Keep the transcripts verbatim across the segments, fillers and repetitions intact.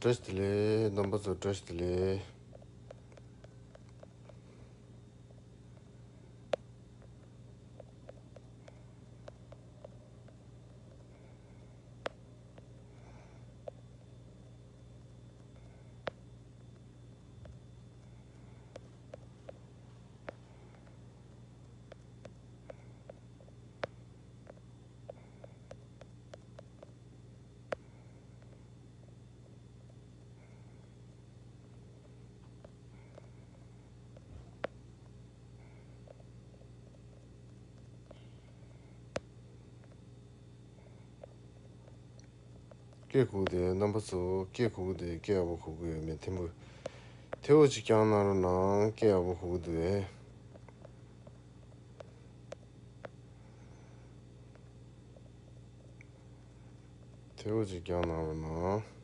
བཀྲ་ཤིས་བདེ་ལེགས། རྣམ་པ་ཚོ་བཀྲ་ཤིས་བདེ་ལེགས། སྐད་གོ་གི་འདུག་རྣམ་པ་ཚོ། སྐད་གོ་གི་འདུག་སྐད་ཡག་པོ་གོ་གི་ཡོད་མེད། ཐེམ་པོ་ཐེ་བོ་ཅིག་བཀྱག་གནང་རོགས་གནང་། སྐད་ཡག་པོ་གོ་གི་འདུག་གས། ཐེ་བོ་ཅིག་བཀྱག་གནང་རོགས་གནང་།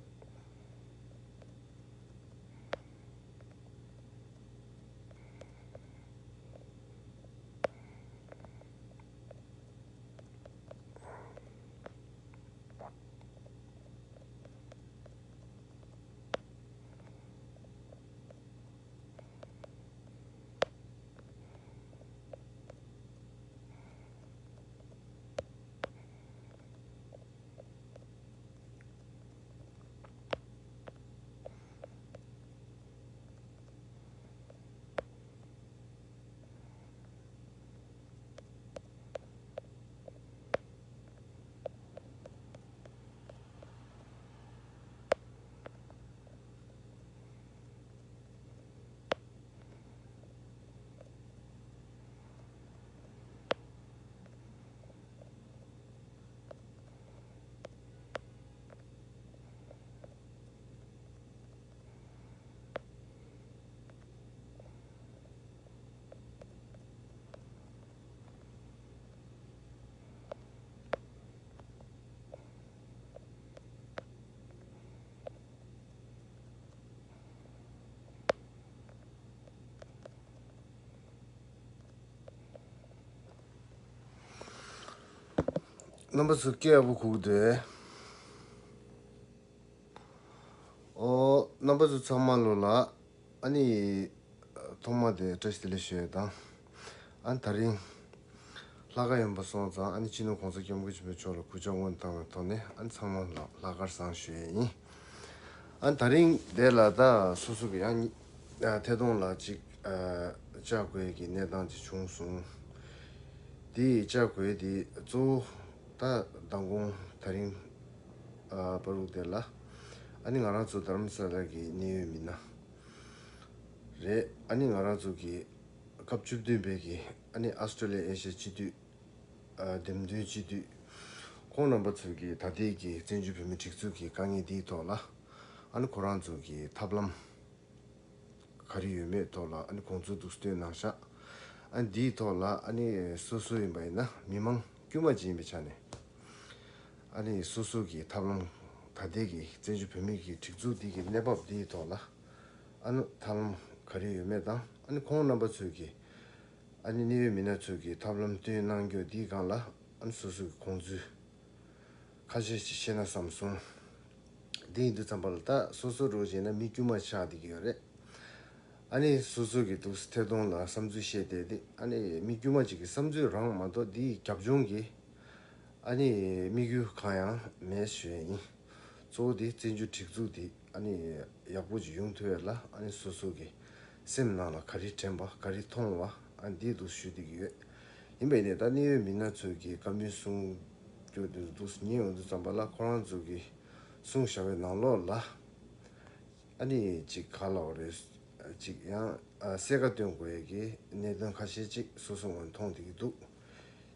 རྣམ་པ་ཚོ་སྐད་ཡག་པོ་གོ་གི་འདུག་ཨོ། རྣམ་པ་ཚོ་ཚང་མ་ལོ་ལ། ཨ་ནི། ཐོག་མ་དེ་བཀྲ་ཤིས་བདེ་ལེགས་ཞུ་ཡས་དང་། ཨ་ནི་ད་རིང་ལྷག་དཀར་ཡོང་པ་སོང་ཙང་། ཨ་ནི་སྤྱི་ནོར་༸གོང་ས་༸སྐྱབས་མགོན་ཆེན་པོ་མཆོག་ལ་གུས་ཕྱག་སྔོན་དུ་བཏང་བའི་ཐོག་ནས། ཨ་ནི་ཚང་མ་ལ་ལྷག་དཀར་བཟང་ཞུ་ཡས་ཡིན། ཨ་ནི་ད་རིང་དེ་ལ་ད་སོ་སོ་གི་ཡང་ཨ་ཐད་གཏོང་ལ་ཅིག་ཨ་བཅར་དགོས་ཀྱི་གནས་སྟངས་ཅིག་བྱུང་སོང་། དེ་བཅར་དགོས་དེ་གཙོ་བོ་ད་མདང་དགོང་དེ་རིང་ཨ་པ་རུག་དེ་ལ། ཨ་ནི་ང་རང་ཚོ་རྡ་རམ་ས་ལ་གི་གནད་ཡོད་མི་སྣ་རེད། ཨ་ནི་ང་རང་ཚོ་གི་སྐབས་བཅུ་བདུན་པའི་གི་ཨ་ནི་ཨ་སི་ཀྲོ་ལི་ཡ་ཨེ་ཤ་ཡ་སྤྱི་འཐུས་ཨ་འདེམས་ཐོན་སྤྱི་འཐུས་ཁོང་རྣམ་པ་ཚོས་གི་ད་ལྟའི་གི་བཙན་བྱོལ་བོད་མིའི་སྒྲིག་འཛུགས་ཀྱི་དཀའ་ངལ་འདིའི་ཐོག་ལ། ཨ་ནི་ཁོ་རང་ཚོ་གི་ཐབས་ལམ་ག་རེ་ཡོད་མེད་ཐོག་ལ། ཨ་ནི་དགོངས་ཚུལ་འདུག་སྟོན་གནང་ཤག་ཨ་ནི་འདིའི་ཐོག་ལ་ཨ་ནི་སོ་སོ་ཡིན་པ་ཡིན་ན་མི་མང་དཀྱུས་མ་ཅིག་ཡིན་པའི་ཆ་ནས། ཨ་ནི་སོ་སོ་གི་ཐབས་ལམ། ད་ལྟའི་གི་བཙན་བྱོལ་བོད་མིའི་གི་སྒྲིག་འཛུགས་འདི་གི་གནས་བབ་འདིའི་ཐོག་ལ། ཨ་ནི་ཐབས་ལམ་ག་རེ་ཡོད་མེད་དང་། ཨ་ནི་ཁོང་རྣམ་པ་ཚོས་གི་ཨ་ནི་གནད་ཡོད་མི་སྣ་ཚོས་གི་ཐབས་ལམ་སྟོན་གནང་རྒྱུ་འདིའི་སྒང་ལ། ཨ་ནི་སོ་སོ་གི་དགོངས་ཚུལ་ཁ་ཤས་ཤིག་བཤད་ན་བསམ་སོང་། འདི་ཡིན་དུས་ཙམ་པ་ལ་ད་སོ་སོ་རོགས་བྱས་ན་མི་དཀྱུས་མ་ཆགས་བསྡད་ཀྱི་ཡོད་རེད། ཨ་ནི་སོ་སོ་གི་འདུག་སེ་ཐད་གཏོང་ལ་བསམ་ཚུལ་བཤད་བསྡད་དེ། ཨ་ནི་མི་དཀྱུས་མ་ཅིག་གི་བསམ་ཚུལ་རང་མ་གཏོགས་འདིའི་རྒྱབ་ལྗོངས་ཀྱི་ཨ་ནི་དམིགས་ཡུལ་གང་ཡང་མེད་ཞུ་ཡས་ཡིན། གཙོ་བོ་དེ་བཙན་བྱོལ་སྒྲིག་འཛུགས་དེ་ཨ་ནི་ཡག་པོ་ཅིག་ཡོང་ཐུབ་ཡས་ལ། ཨ་ནི་སོ་སོ་གི་སེམས་ནང་ལ་ག་རེ་དྲན་པ། ག་རེ་མཐོང་བ། ཨ་ནི་འདི་འདུག་ཞུ་བསྡད་ཀྱི་ཡོད། ཡིན་པས་ནས་ད་གནད་ཡོད་མི་སྣ་ཚོས་ཀྱི་བཀའ་མོལ་གསུང་རྒྱུ་དེ་འདུག་ཉན་ཡོང་དུས་ཙམ་པ་ལ། ཁོ་རང་ཚོ་གི་གསུང་བཞག་པའི་ནང་ལོགས་ལ། ཨ་ནི་ཅིག་ག་ལབ་དགོས་རེད། ཅིག་ཡང་ཨ་གསལ་ཁ་སྟོན་དགོས་ཡས་ཀྱི་གནད་དོན་ཁ་ཤས་ཅིག་སོ་སོ་ངོས་མཐོང་བསྡད་ཀྱི་འདུག་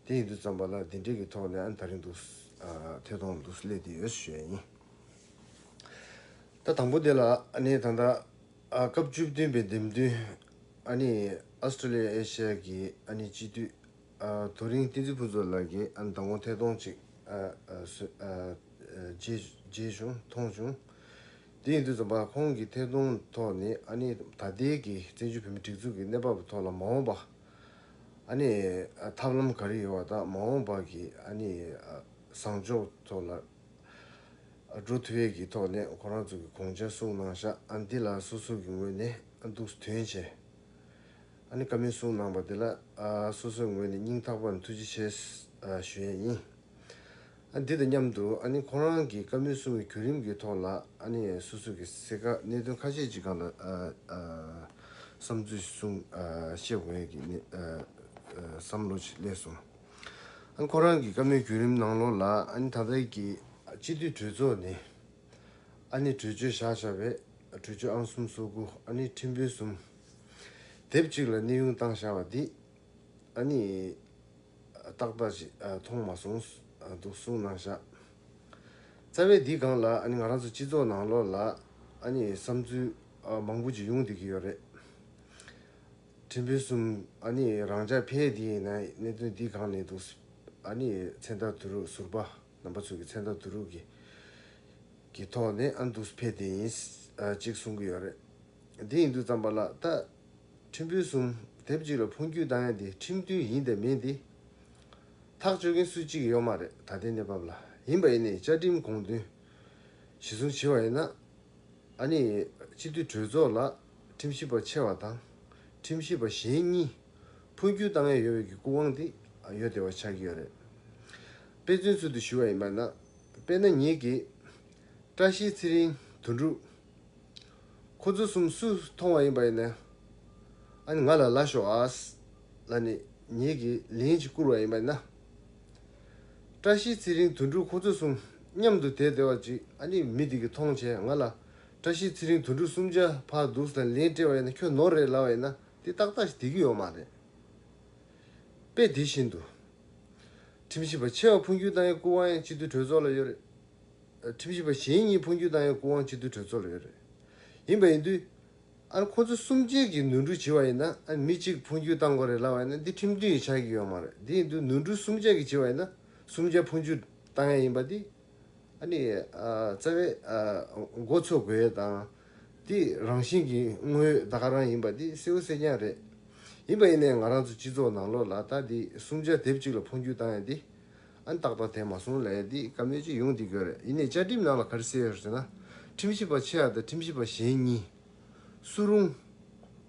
དེ་ཡིན་དུས་ཙམ་པ་ལ་འདི་འདྲའི་གི་ཐོག་ནས་ཨ་ནི་ད་རིང་འདུག་ཨ་ཐད་གཏོང་འདུག་སླེབས་བསྡད་ཡོད་ཞུ་ཡས་ཡིན། ད་དང་པོ་དེ་ལ་ཨ་ནི་ད་ལྟ་ཨ་སྐབས་བཅུ་བདུན་པའི་འདེམས་ཐོན། ཨ་ནི་ཨ་སི་ཀྲོ་ལི་ཡ་ཨེ་ཤ་ཡ་གི་ཨ་ནི་སྤྱི་འཐུས་ཨ་རྡོ་རིང་བསྟན་འཛིན་ཕུན་ཚོགས་ལགས་ཀྱིས་ཨ་ནི་མདང་དགོང་ཐད་གཏོང་ཅིག་ཨ་ཨ་སུ་ཨ་ཨ་མཇལ་མཇལ་བྱུང་། མཐོང་བྱུང་། དེ་ཡིན་དུས་ཙམ་པ་ཁོང་གི་ཐད་གཏོང་ཐོག་ནས། ཨ་ནི་ད་ལྟའི་གི་བཙན་བྱོལ་བོད་མིའི་སྒྲིག་འཛུགས་ཀྱི་གནས་བབ་ཐོག་ལ་མ་འོངས་པ་ཨ་ནི་ཨ་ཐབས་ལམ་ག་རེ་ཡོད་པ་དང་། མ་འོངས་པ་གི་ཨ་ནི་ཨ་བཟང་ཕྱོགས་ཐོག་ལ་ འགྲོ་ཐུབ་ཡས་ཀྱི་ཐོག་ནས་ཁོ་རང་ཚོ་གི་དགོངས་འཆར་གསུངས་གནང་ཤག་ཨ་འདི་ལ་སོ་སོ་གི་ངོས་ནས་ཨ་འདུག་དོན་བྱས། ཨ་ནི་བཀའ་མོལ་གསུངས་གནང་པ་དེ་ལ་ཨ་སོ་སོའི་ངོས་ནས་སྙིང་ཐག་པ་ནས་ཐུགས་རྗེ་ཆེ་ཨ་ཞུ་ཡས་ཡིན། ཨ་འདི་དང་མཉམ་དུ་ཨ་ནི་ཁོ་རང་གི་བཀའ་མོལ་གསུང་བའི་བརྒྱུད་རིམ་གྱི་ཐོག་ལ་ཨ་ནི་སོ་སོ་གི་གསལ་ཁ་གནད་དོན་ཁ་ཤས་ཅིག་སྒང་ལ་ཨ་ཨ་བསམ་ཚུལ་གསུང་ཨ་བཤད་དགོས་ཡས་ཀྱི་ནི་ཨ་ཨ་བསམ་བློ་ཅིག་སླེབས་སོང་། ཨ་ནི་ཁོ་རང་གི་བཀའ་མོལ་བརྒྱུད་རིམ་ནང་ལོགས་ལ་ཨ་ནི་ད་ལྟའི་གི་སྤྱི་འཐུས་གྲོས་ཚོགས་ནས་ཨ་ནི་གྲོས་ཆོད་བཞག་བཞག་པའི་གྲོས་ཆོད་ཨང་གསུམ་སོ་དགུ་ཨ་ནི་ཁྲིམས་དཔོན་གསུམ་དེབ་གཅིག་ལ་གནས་དབྱུང་བཏང་བཞག་པ་འདི་ཨ་ནི་ཏག་ཏག་ཅིག་ཨ་མཐོང་མ་སོང་ཨ་འདུག་གསུངས་གནང་བཞག་རྩ་བའི་འདི་སྒང་ལ་ཨ་ནི་ང་རང་ཚོ་སྤྱི་ཚོགས་ནང་ལོགས་ལ་ཨ་ནི་བསམ་ཚུལ་ཨ་མང་པོ་ཅིག་ཡོང་བསྡད་ཀྱི་ཡོད་རེད། ཁྲིམས་དཔོན་གསུམ་ཨ་ནི་རང་འཇགས་ཕེབས་དེ་ཡིན་ན་གནད་དོན་འདི་སྒང་ནས་འདུག་ཨ་ནི་མཚན་རྟགས་བསྡུ་རུབ་ཟུར་པ་རྣམ་པ་ཚོ་གི་མཚན་རྟགས་བསྡུ་རུབ་ཀྱི་གི་ཐོག་ནས་ཨ་འདུག་ཕེབས་དེ་ཡིན་ཨ་ཅིག་གསུང་གི་ཡོད་རེད། འདི་ཡིན་དུས་ཙམ་པ་ལ་ད་ཁྲིམས་དཔོན་གསུམ་དེབ་གཅིག་ལ་འཕོ་འགྱུར་བཏང་ཡ་འདི་ཁྲིམས་མཐུན་ཡིན་དང་མིན་འདི་ཐག་གཅོད་མཁན་སུ་གཅིག་ཡོད་མ་རེད་ད་ལྟའི་གནས་བབ་ལ། ཡིན་པ་ཡིན་ནའི་བཅའ་ཁྲིམས་དགོངས་དོན་གཞི་བཟུང་བྱས་པ་ཡིན་ན། ཨ་ནི་སྤྱི་འཐུས་གྲོས་ཚོགས་ལ་ཁྲིམས་ཞིབ་པ་ཆེ་བ་དང་ཁྲིམས་ཞིབ་པ་གཞན་གཉིས་འཕོ་འགྱུར་བཏང་ཡས་ཡོད་པའི་གི་སྐུ་དབང་དེ་ཡོད་བསྡད་པ་ཆགས་ཀྱི་ཡོད་རེད། དཔེ་མཚོན་ཚུལ་དུ་ཞུ་བ་ཡིན་པ་ན། དཔེར་ན་ངེད་ཀྱིས་བཀྲ་ཤིས་ཚེ་རིང་དོན་གྲུབ་ཁོ་ཚོ་གསུམ་སུ་མཐོང་བ་ཡིན་པ་ཡིན་ན། ཨ་ནི་ང་ལ་ལབ་ཤོག་ཨ། ལབ་ནས་ངེད་ཀྱིས་ལན་ཅིག་བསྐུར་བ་ཡིན་པ་ཡིན་ན། བཀྲ་ཤིས་ཚེ་རིང་དོན་གྲུབ་ཁོ་ཚོ་གསུམ་མཉམ་དུ་བསྡད་བསྡད་པ་ཅིག་ཨ་ནི་མི་དེ་གིས་མཐོང་བྱས་ང་ལ་བཀྲ་ཤིས་ཚེ་རིང་དོན་གྲུབ་གསུམ་ཆ་ཕར་འདུག་ཟེར་ལན་སྤྲད་པ་ཡིན་ན་ཁྱོད་ནོར་རེད་ལབ་པ་ཡིན་ན་དེ་ཏག་ཏག་ཞིག་བསྡད་ཀྱི་ཡོད་མ་རེད། དཔེ་དེ་བཞིན་དུ། ཁྲིམས་ཞིབ་པ་ཆེ་བ་འཕོ་འགྱུར་བཏང་ཡའི་སྐུ་དབང་ཡང་སྤྱི་འཐུས་གྲོས་ཚོགས་ལ་ཡོད་རེད། ཁྲིམས་ཞིབ་པ་གཞན་གཉིས་འཕོ་འགྱུར་བཏང་ཡའི་སྐུ་དབང་སྤྱི་འཐུས་གྲོས་ཚོགས་ལ་ཡོད་རེད། ཡིན་པ་ཡིན་དུས། ཨ་ནི་ཁོ་ཚོ་གསུམ་ཆའི་གི་ནོར་འཁྲུལ་བྱས་པ་ཡིན་ན་ཨ་ནི་མི་གཅིག་འཕོ་འགྱུར་བཏང་དགོས་རེད་ལབ་པ་ཡིན་ན་འདི་ཁྲིམས་མཐུན་ཡིན་ཆགས་ཀྱི་ཡོད་མ་རེད། འདི་ཡིན་དུས་ནོར་འཁྲུལ་གསུམ་ཆ་གི་བྱས་པ་ཡིན་ན་གསུམ་ཆ་འཕོ་འགྱུར་བཏང་ཡ་ཡིན་པ་འདི་ཨ་ནི་ཨ་རྩ་བའི་ཨ་མགོ་ཚོས་དགོས་ཡ་དང་འདི་རང་བཞིན་གྱི་དངོས་ཡོད་ད་ག་རང་ཡིན་པ་འདི་གསལ་པོ་གསལ་རྐྱང་རེད། ཡིན་པ་ཡིན་ནའི་ང་རང་ཚོ་སྤྱི་ཚོགས་ནང་ལོགས་ལ་ད་འདི་གསུམ་ཆ་དེབ་གཅིག་ལ་འཕོ་འགྱུར་བཏང་ཡ་འདི་ཨ་ནི་ཏག་ཏག་དེ་མ་སོང་ལབ་ཡ་འདི་བཀའ་མོལ་ཅིག་ཡོང་བསྡད་ཀྱི་ཡོད་རེད། ཡིན་ནའི་བཅའ་ཁྲིམས་ནང་ལ་ག་རེ་གསལ་ཡོད་རེད་ཟེར་ན། ཁྲིམས་ཞིབ་པ་ཆེ་བ་དང་ཁྲིམས་ཞིབ་པ་གཞན་གཉིས། སུ་རུང་།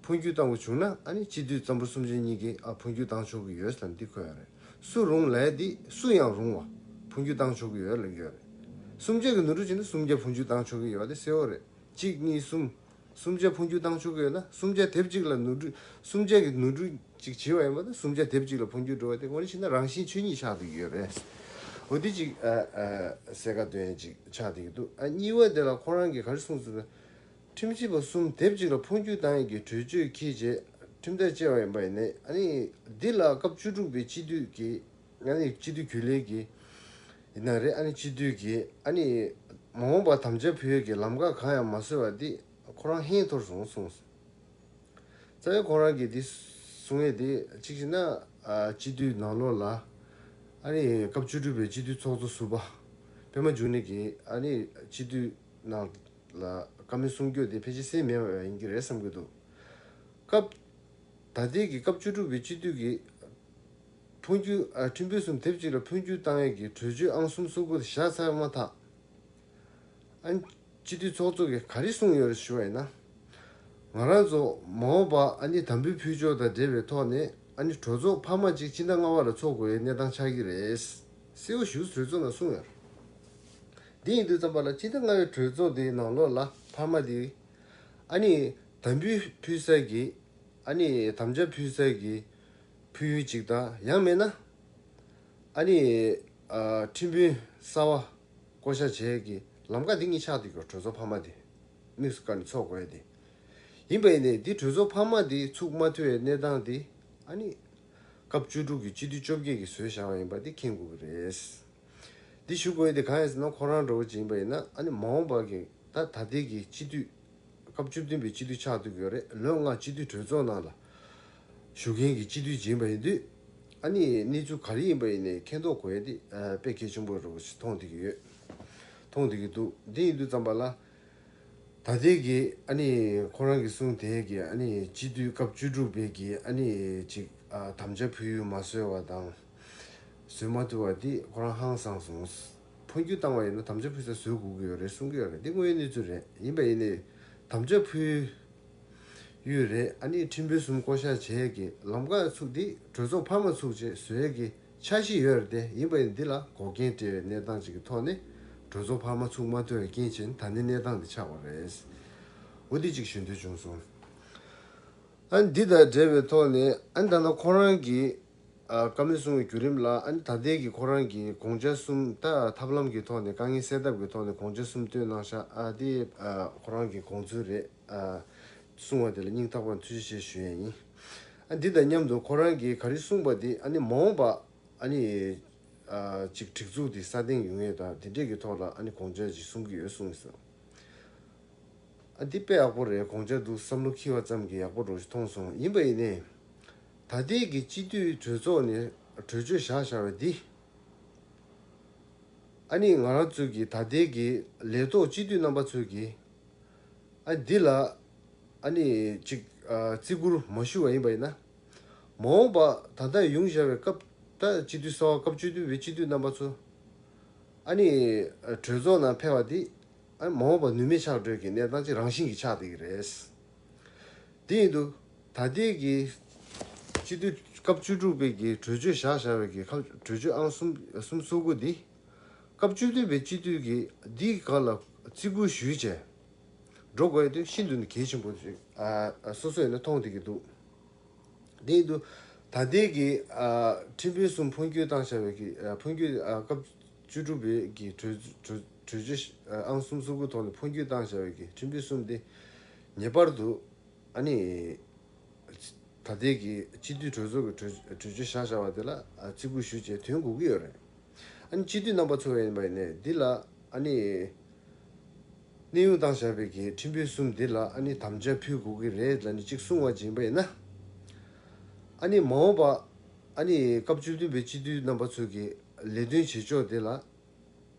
འཕོ་འགྱུར་བཏང་དགོས་བྱུང་ན་ཨ་ནི་སྤྱི་འཐུས་གཙང་པོ་གསུམ་ཆ་གཉིས་ཀྱིས་ཨ་འཕོ་འགྱུར་བཏང་ཆོག་གི་ཡོད་ཟེར་ནས་འདི་འཁོད་ཡོད་རེད། སུ་རུང་ལབ་ཡ་འདི་སུ་ཡང་རུང་བ། འཕོ་འགྱུར་བཏང་ཆོག་གི་ཡོད་ལབ་ཀྱི་ཡོད་རེད། གསུམ་ཆ་གི་ནོར་འཁྲུལ་བྱས་ན་གསུམ་ཆ་འཕོ་འགྱུར་བཏང་ཆོག་གི་ཡོད་དེ་གསལ་བོ་རེད། གཅིག་གཉིས་གསུམ། གསུམ་ཆ་འཕོ་འགྱུར་བཏང་ཆོག་གི་ཡོད་ན་གསུམ་ཆ་དེབ་གཅིག་ལ་ནོར་འཁྲུལ། གསུམ་ཆ་གི་ནོར་འཁྲུལ་གཅིག་བྱས་པ་ཡིན་པ་དང་གསུམ་ཆ་དེབ་གཅིག་ལ་འཕོ་འགྱུར་འགྲོ་བ་དེ་དངོས་གནས་བྱས་ན་རང་བཞིན་ཆོས་ཉིད་ཆགས་བསྡད་ཀྱི་ཡོད་རེད། འོ་དེ་གཅིག་ཨ་ཨ་གསལ་ཁ་སྟོན་ཡ་གཅིག་ཆགས་བསྡད་ཀྱི་འདུག་ཨ་གཉིས་པ་དེ་ལ་ཁོ་རང་གིས་ག་རེ་གསུངས་ཟེར་ན། ཁྲིམས་ཞིབ་པ་གསུམ་དེབ་གཅིག་ལ་འཕོ་འགྱུར་བཏང་ཡས་ཀྱི་གྲོས་ཆོད་འཁྱེར་རྗེས་ཁྲིམས་ཐག་བཅད་པ་ཡིན་པ་ཡིན་ནའི་ཨ་ནི་འདི་ལ་སྐབས་བཅུ་དྲུག་པའི་སྤྱི་འཐུས་ཀྱི་ཨ་ནི་སྤྱི་འཐུས་རྒྱུན་ལས་ཀྱི་ཡིན་ན་རེད། ཨ་ནི་སྤྱི་འཐུས་ཀྱི་ཨ་ནི་མ་འོངས་པར་དམ་བཅའ་ཕུལ་ཡས་ཀྱི་ལམ་ཁ་གང་ཡང་མ་བཟོས་པ་འདི་ཁོ་རང་ཧན་ཐོར་སོང་གསུངས། རྩ་བའི་ཁོ་རང་གིས་འདི་གསུང་ཡས་འདི་གཅིག་བྱས་ན་ཨ་སྤྱི་འཐུས་ནང་ལོགས་ལ་ཨ་ནི་སྐབས་བཅུ་དྲུག་པའི་སྤྱི་འཐུས་ཚོགས་གཙོ་ཟུར་པ་པད་མ་འབྱུང་གནས་ཀྱིས་ཨ་ནི་སྤྱི་འཐུས་ནང་ལ་བཀའ་མོལ་གསུང་རྒྱུ་དེ་ཕལ་ཆེར་གསན་མེད་པ་ཡིན་གྱི་རེད་བསམ་གྱི་འདུག་སྐབས་ད་ལྟའི་གི་སྐབས་བཅུ་དྲུག་པའི་སྤྱི་འཐུས་ཀྱི་འཕོ་འགྱུར་ཨ་ཁྲིམས་དཔོན་གསུམ་དེབ་གཅིག་ལ་འཕོ་འགྱུར་བཏང་ཡས་ཀྱི་གྲོས་ཆོད་ཨང་གསུམ་སོ་དགུ་དེ་བཞག་ཚར་མ་ཐག་ཨ་ནི་སྤྱི་འཐུས་ཚོགས་གཙོ་གིས་ག་རེ་གསུངས་ཡོད་རེད་ཞུ་བ་ཡིན་ན། ང་རང་ཚོ་མ་འོངས་པ་ཨ་ནི་དམ་འབུལ་ཕུལ་ཕྱོགས་དང་འབྲེལ་བའི་ཐོག་ནས་ཨ་ནི་གྲོས་ཚོགས་འཕར་མ་གཅིག་སྤྱི་ཟླ་ལྔ་པ་ལ་ཚོགས་དགོས་པའི་གནས་སྟངས་ཆགས་ཀྱི་རེད། གསལ་པོ་ཞེ་པོ་གྲོས་ཚོགས་ནང་གསུངས་ཡོད་རེད། འདི་ཡིན་དུས་ཙམ་པ་ལ་སྤྱི་ཟླ་ལྔ་པའི་གྲོས་ཚོགས་དེའི་ནང་ལོགས་ལ་འཕར་མ་དེ་ཨ་ནི་དམ་འབུལ་ཕུལ་ས་གི་ཨ་ནི་དམ་བཅའ་ཕུལ་ས་གི་ཕུལ་ཡུལ་གཅིག་དང་ཡང་མིན་ན་ཨ་ནི་ཨ་ཁྲིམས་དཔོན་གསར་པ་བསྐོ་བཞག་བྱེད་ཀྱི་ལམ་ཁ་འདི་གཉིས་ཆགས་འདུག་གི་གྲོས་ཚོགས་འཕར་མ་དེ་དམིགས་སུ་བཀར་ནས་ཚོགས་དགོས་ཡ་དེ། ཡིན་པ་ཡིན་ནའི་འདི་གྲོས་ཚོགས་འཕར་མ་དེ་ཚུགས་མ་ཐུབ་པའི་གནས་སྟངས་དེ་ཨ་ནི་སྐབས་བཅུ་དྲུག་གི་སྤྱི་འཐུས་བཅོ་བརྒྱད་ཀྱིས་བཟོས་བཞག་པ་ཡིན་པ་དེ་མཁྱེན་དགོས་ཀྱི་རེད། འདི་ཞུ་དགོས་ཡ་དེ་གང་ཡིན་ཟེར་ན་ཁོ་རང་འདྲ་བོ་ཅིག་ཡིན་པ་ཡིན་ན་ཨ་ནི་མ་འོངས་པ་གི་ད་ད་ལྟའི་གི་སྤྱི་འཐུས་སྐབས་བཅུ་བདུན་པའི་སྤྱི་འཐུས་ཆགས་ཐུབ་ཀྱི་ཡོད་རེད། ལོ་ལྔ་སྤྱི་འཐུས་གྲོས་ཚོགས་ནང་ལ་བཞུགས་མཁན་གྱི་སྤྱི་འཐུས་ཅིག་ཡིན་པ་ཡིན་དུས་ཨ་ནི་གནས་ཚུལ་ག་རེ་ཡིན་པ་ཡིན་ནའི་མཁྱེན་རྟོགས་དགོས་ཡ་དེ་ཨ་དཔེ་གལ་ཆེན་པོ་རེད་ཅེས་མཐོང་བསྡད་ཀྱི་ཡོད། མཐོང་བསྡད་ཀྱི་འདུག་འདི་ཡིན་དུས་ཙམ་པ་ལ་ད་ལྟའི་གི་ཨ་ནི་ཁོ་རང་གི་གསུང་དེ་གི་ཨ་ནི་སྤྱི་འཐུས་སྐབས་བཅུ་དྲུག་པའི་གི་ཨ་ནི་ཅིག་ཨ་དམ་བཅའ་ཕུལ་ཡུལ་མ་བཟོས་པ་དང་བཟོས་མ་ཐུབ་པ་དེ་ཁོ་རང་ཧང་སངས་སོང་། འཕོ་འགྱུར་བཏང་བ་ཡིན་ན་དམ་བཅའ་ཕུལ་ས་བཟོ་དགོས་ཀྱི་ཡོད་རེད་གསུང་གི་ཡོད་རེད། འདི་དངོས་ཡོད་གནས་ཚུལ་རེད། ཡིན་པ་ཡིན་ནའི་དམ་བཅའ་ཕུལ་ཡོད་རེད། ཨ་ནི་ཁྲིམས་དཔོན་གསུམ་བསྐོ་བཞག་བྱས་ཀྱི་ལམ་ཁ་ཚུགས་འདི་གྲོས་ཚོགས་འཕར་མ་ཚུགས་བྱས་བཟོ་ཡས་ཀྱི་འཆར་གཞི་ཡོད་རེད་དེ། ཡིན་པ་ཡིན་འདི་ལ་འགོག་རྐྱེན་སྤྲད་པའི་གནས་སྟངས་ཅིག་གི་ཐོག་ནས་གྲོས་ཚོགས་འཕར་མ་ཚུགས་མ་ཐུབ་པའི་རྐྱེན་བྱས་ནས་ད་ནི་གནས་སྟངས་འདི་ཆགས་པ་རེད། འོ་འདི་གཅིག་ཞུ་འདོད་བྱུང་སོང་། ཨ་ནི་འདི་དང་འབྲེལ་བའི་ཐོག་ནས་ཨ་ནི་ད་ལྟ་ཁོ་རང་གི་ཨ་བཀའ་མོལ་གསུང་བའི་བརྒྱུད་རིམ་ལ་ཨ་ནི་ད་ལྟའི་གི་ཁོ་རང་གི་དགོངས་འཆར་གསུམ། ད་ཐབས་ལམ་གྱི་ཐོག་ནས་དཀའ་ངལ་སེལ་ཐབས་ཀྱི་ཐོག་ནས་དགོངས་འཆར་གསུམ་བཏོན་གནང་ཤག་ཨ་དེ་ཨ་ཁོ་རང་གི་དགོངས་ཚུལ་རེད། ཨ་གསུང་བ་དེ་ལ་སྙིང་ཐག་པ་ནས་ཐུགས་རྗེ་ཆེ་ཞུ་ཡས་ཡིན། ཨ་འདི་དང་མཉམ་དུ་ཁོ་རང་གིས་ག་རེ་གསུངས་པ་དེ་ཨ་ནི་མ་འོངས་པ་ཨ་ནི་ཨ་ཅིག་སྒྲིག་འཛུགས་དེ་སྲ་བརྟན་ཡོང་ཡས་དང་དེ་འདྲས་ཀྱི་ཐོག་ལ་ཨ་ནི་དགོངས་འཆར་ཅིག་གསུང་གི་ཡོད་གསུངས་སོང་། ཨ་འདི་དཔེ་ཡག་པོ་རེད། དགོངས་འཆར་འདུག་བསམ་བློ་འཁྱེར་བ་ཙམ་གྱིས་ཡག་པོ་འདྲ་ཞིག་མཐོང་སོང་། ཡིན་པ་ཡིན་ནའི་ད་ལྟའི་གི་སྤྱི་འཐུས་གྲོས་ཚོགས་ནས་གྲོས་ཆོད་བཞག་བཞག་པ་འདི་ཨ་ནི་ང་རང་ཚོའི་གི་ད་ལྟའི་གི་ལས་ཐོག་སྤྱི་འཐུས་རྣམ་པ་ཚོས་གི་ཨ་འདི་ལ་ཨ་ནི་ཅིག་ཨ་བརྩི་བཀུར་མ་ཞུ་བ་ཡིན་པ་ཡིན་ན། མ་འོངས་པ་ད་ལྟ་ཡོང་བཞག་པའི་སྐབས་ད་སྤྱི་འཐུས་གསར་པ་སྐབས་བཅུ་བདུན་པའི་སྤྱི་འཐུས་རྣམ་པ་ཚོ་ཨ་ནི་གྲོས་ཚོགས་ནང་ཕེབས་པ་དེ་ཨ་མ་འོངས་པ་ནུས་མེད་ཆགས་འགྲོ་གི་གནས་སྟངས་ཅིག་རང་བཞིན་གྱིས་ཆགས་བསྡད་ཀྱི་རེད། དེ་ཡིན་དུས་ད་ལྟའི་གི་སྤྱི་འཐུས་སྐབས་བཅུ་དྲུག་པའི་གི་གྲོས་ཆོད་བཞག་བཞག་པའི་གི་ཁ་གྲོས་ཆོད་ཨང་གསུམ་གསུམ་སོ་དགུ་འདི་སྐབས་བཅུ་བདུན་པའི་སྤྱི་འཐུས་ཀྱིས་འདིའི་སྒང་ལ་བརྩི་བཀུར་ཞུས་བྱས་འགྲོ་དགོས་དེ་ཤིན་ཏུ་ནས་གལ་ཆེན་པོ་ཞིག་ཨ་སོ་སོ་ཡིན་ན་མཐོང་བསྡད་ཀྱི་འདུག་དེ་ཡིན་དུས་ད་ལྟའི་གི་ཨ་ཁྲིམས་དཔོན་གསུམ་འཕོ་འགྱུར་བཏང་བཞག་པའི་གི་ཨ་འཕོ་འགྱུར་ཨ་སྐབས་བཅུ་དྲུག་པའི་གི་གྲོས་གྲོས་གྲོས་ཆོད་ཨ་ཨང་གསུམ་སོ་དགུ་ཐོག་ནས་འཕོ་འགྱུར་བཏང་བཞག་པའི་གི་ཁྲིམས་དཔོན་གསུམ་དེ་ངེས་པར་དུ་ཨ་ནི་ད་ལྟའི་གི་སྤྱི་འཐུས་གྲོས་ཚོགས་ཀྱི་གྲོས་གྲོས་ཆོད་བཞག་བཞག་པ་དེ་ལ་ཨ་བརྩི་བཀུར་ཞུ་བྱས་དོན་དགོས་ཀྱི་ཡོད་རེད། ཨ་ནི་སྤྱི་འཐུས་རྣམ་པ་ཚོ་ཡིན་པ་ཡིན་ནའི་འདི་ལ་ཨ་ནི་གནས་དབྱུང་བཏང་བཞག་པའི་གི་ཁྲིམས་དཔོན་གསུམ་འདི་ལ་ཨ་ནི་དམ་བཅའ་ཕུལ་དགོས་ཀྱི་རེད་ལབ་ནས་གཅིག་གསུང་བ་ཅིག་ཡིན་པ་ཡིན་ན། ཨ་ནི་མ་འོངས་པ་ཨ་ནི་སྐབས་བཅུ་བདུན་པའི་སྤྱི་འཐུས་རྣམ་པ་ཚོ་གི་ལས་དོན་བྱེད་ཕྱོགས་དེ་ལ་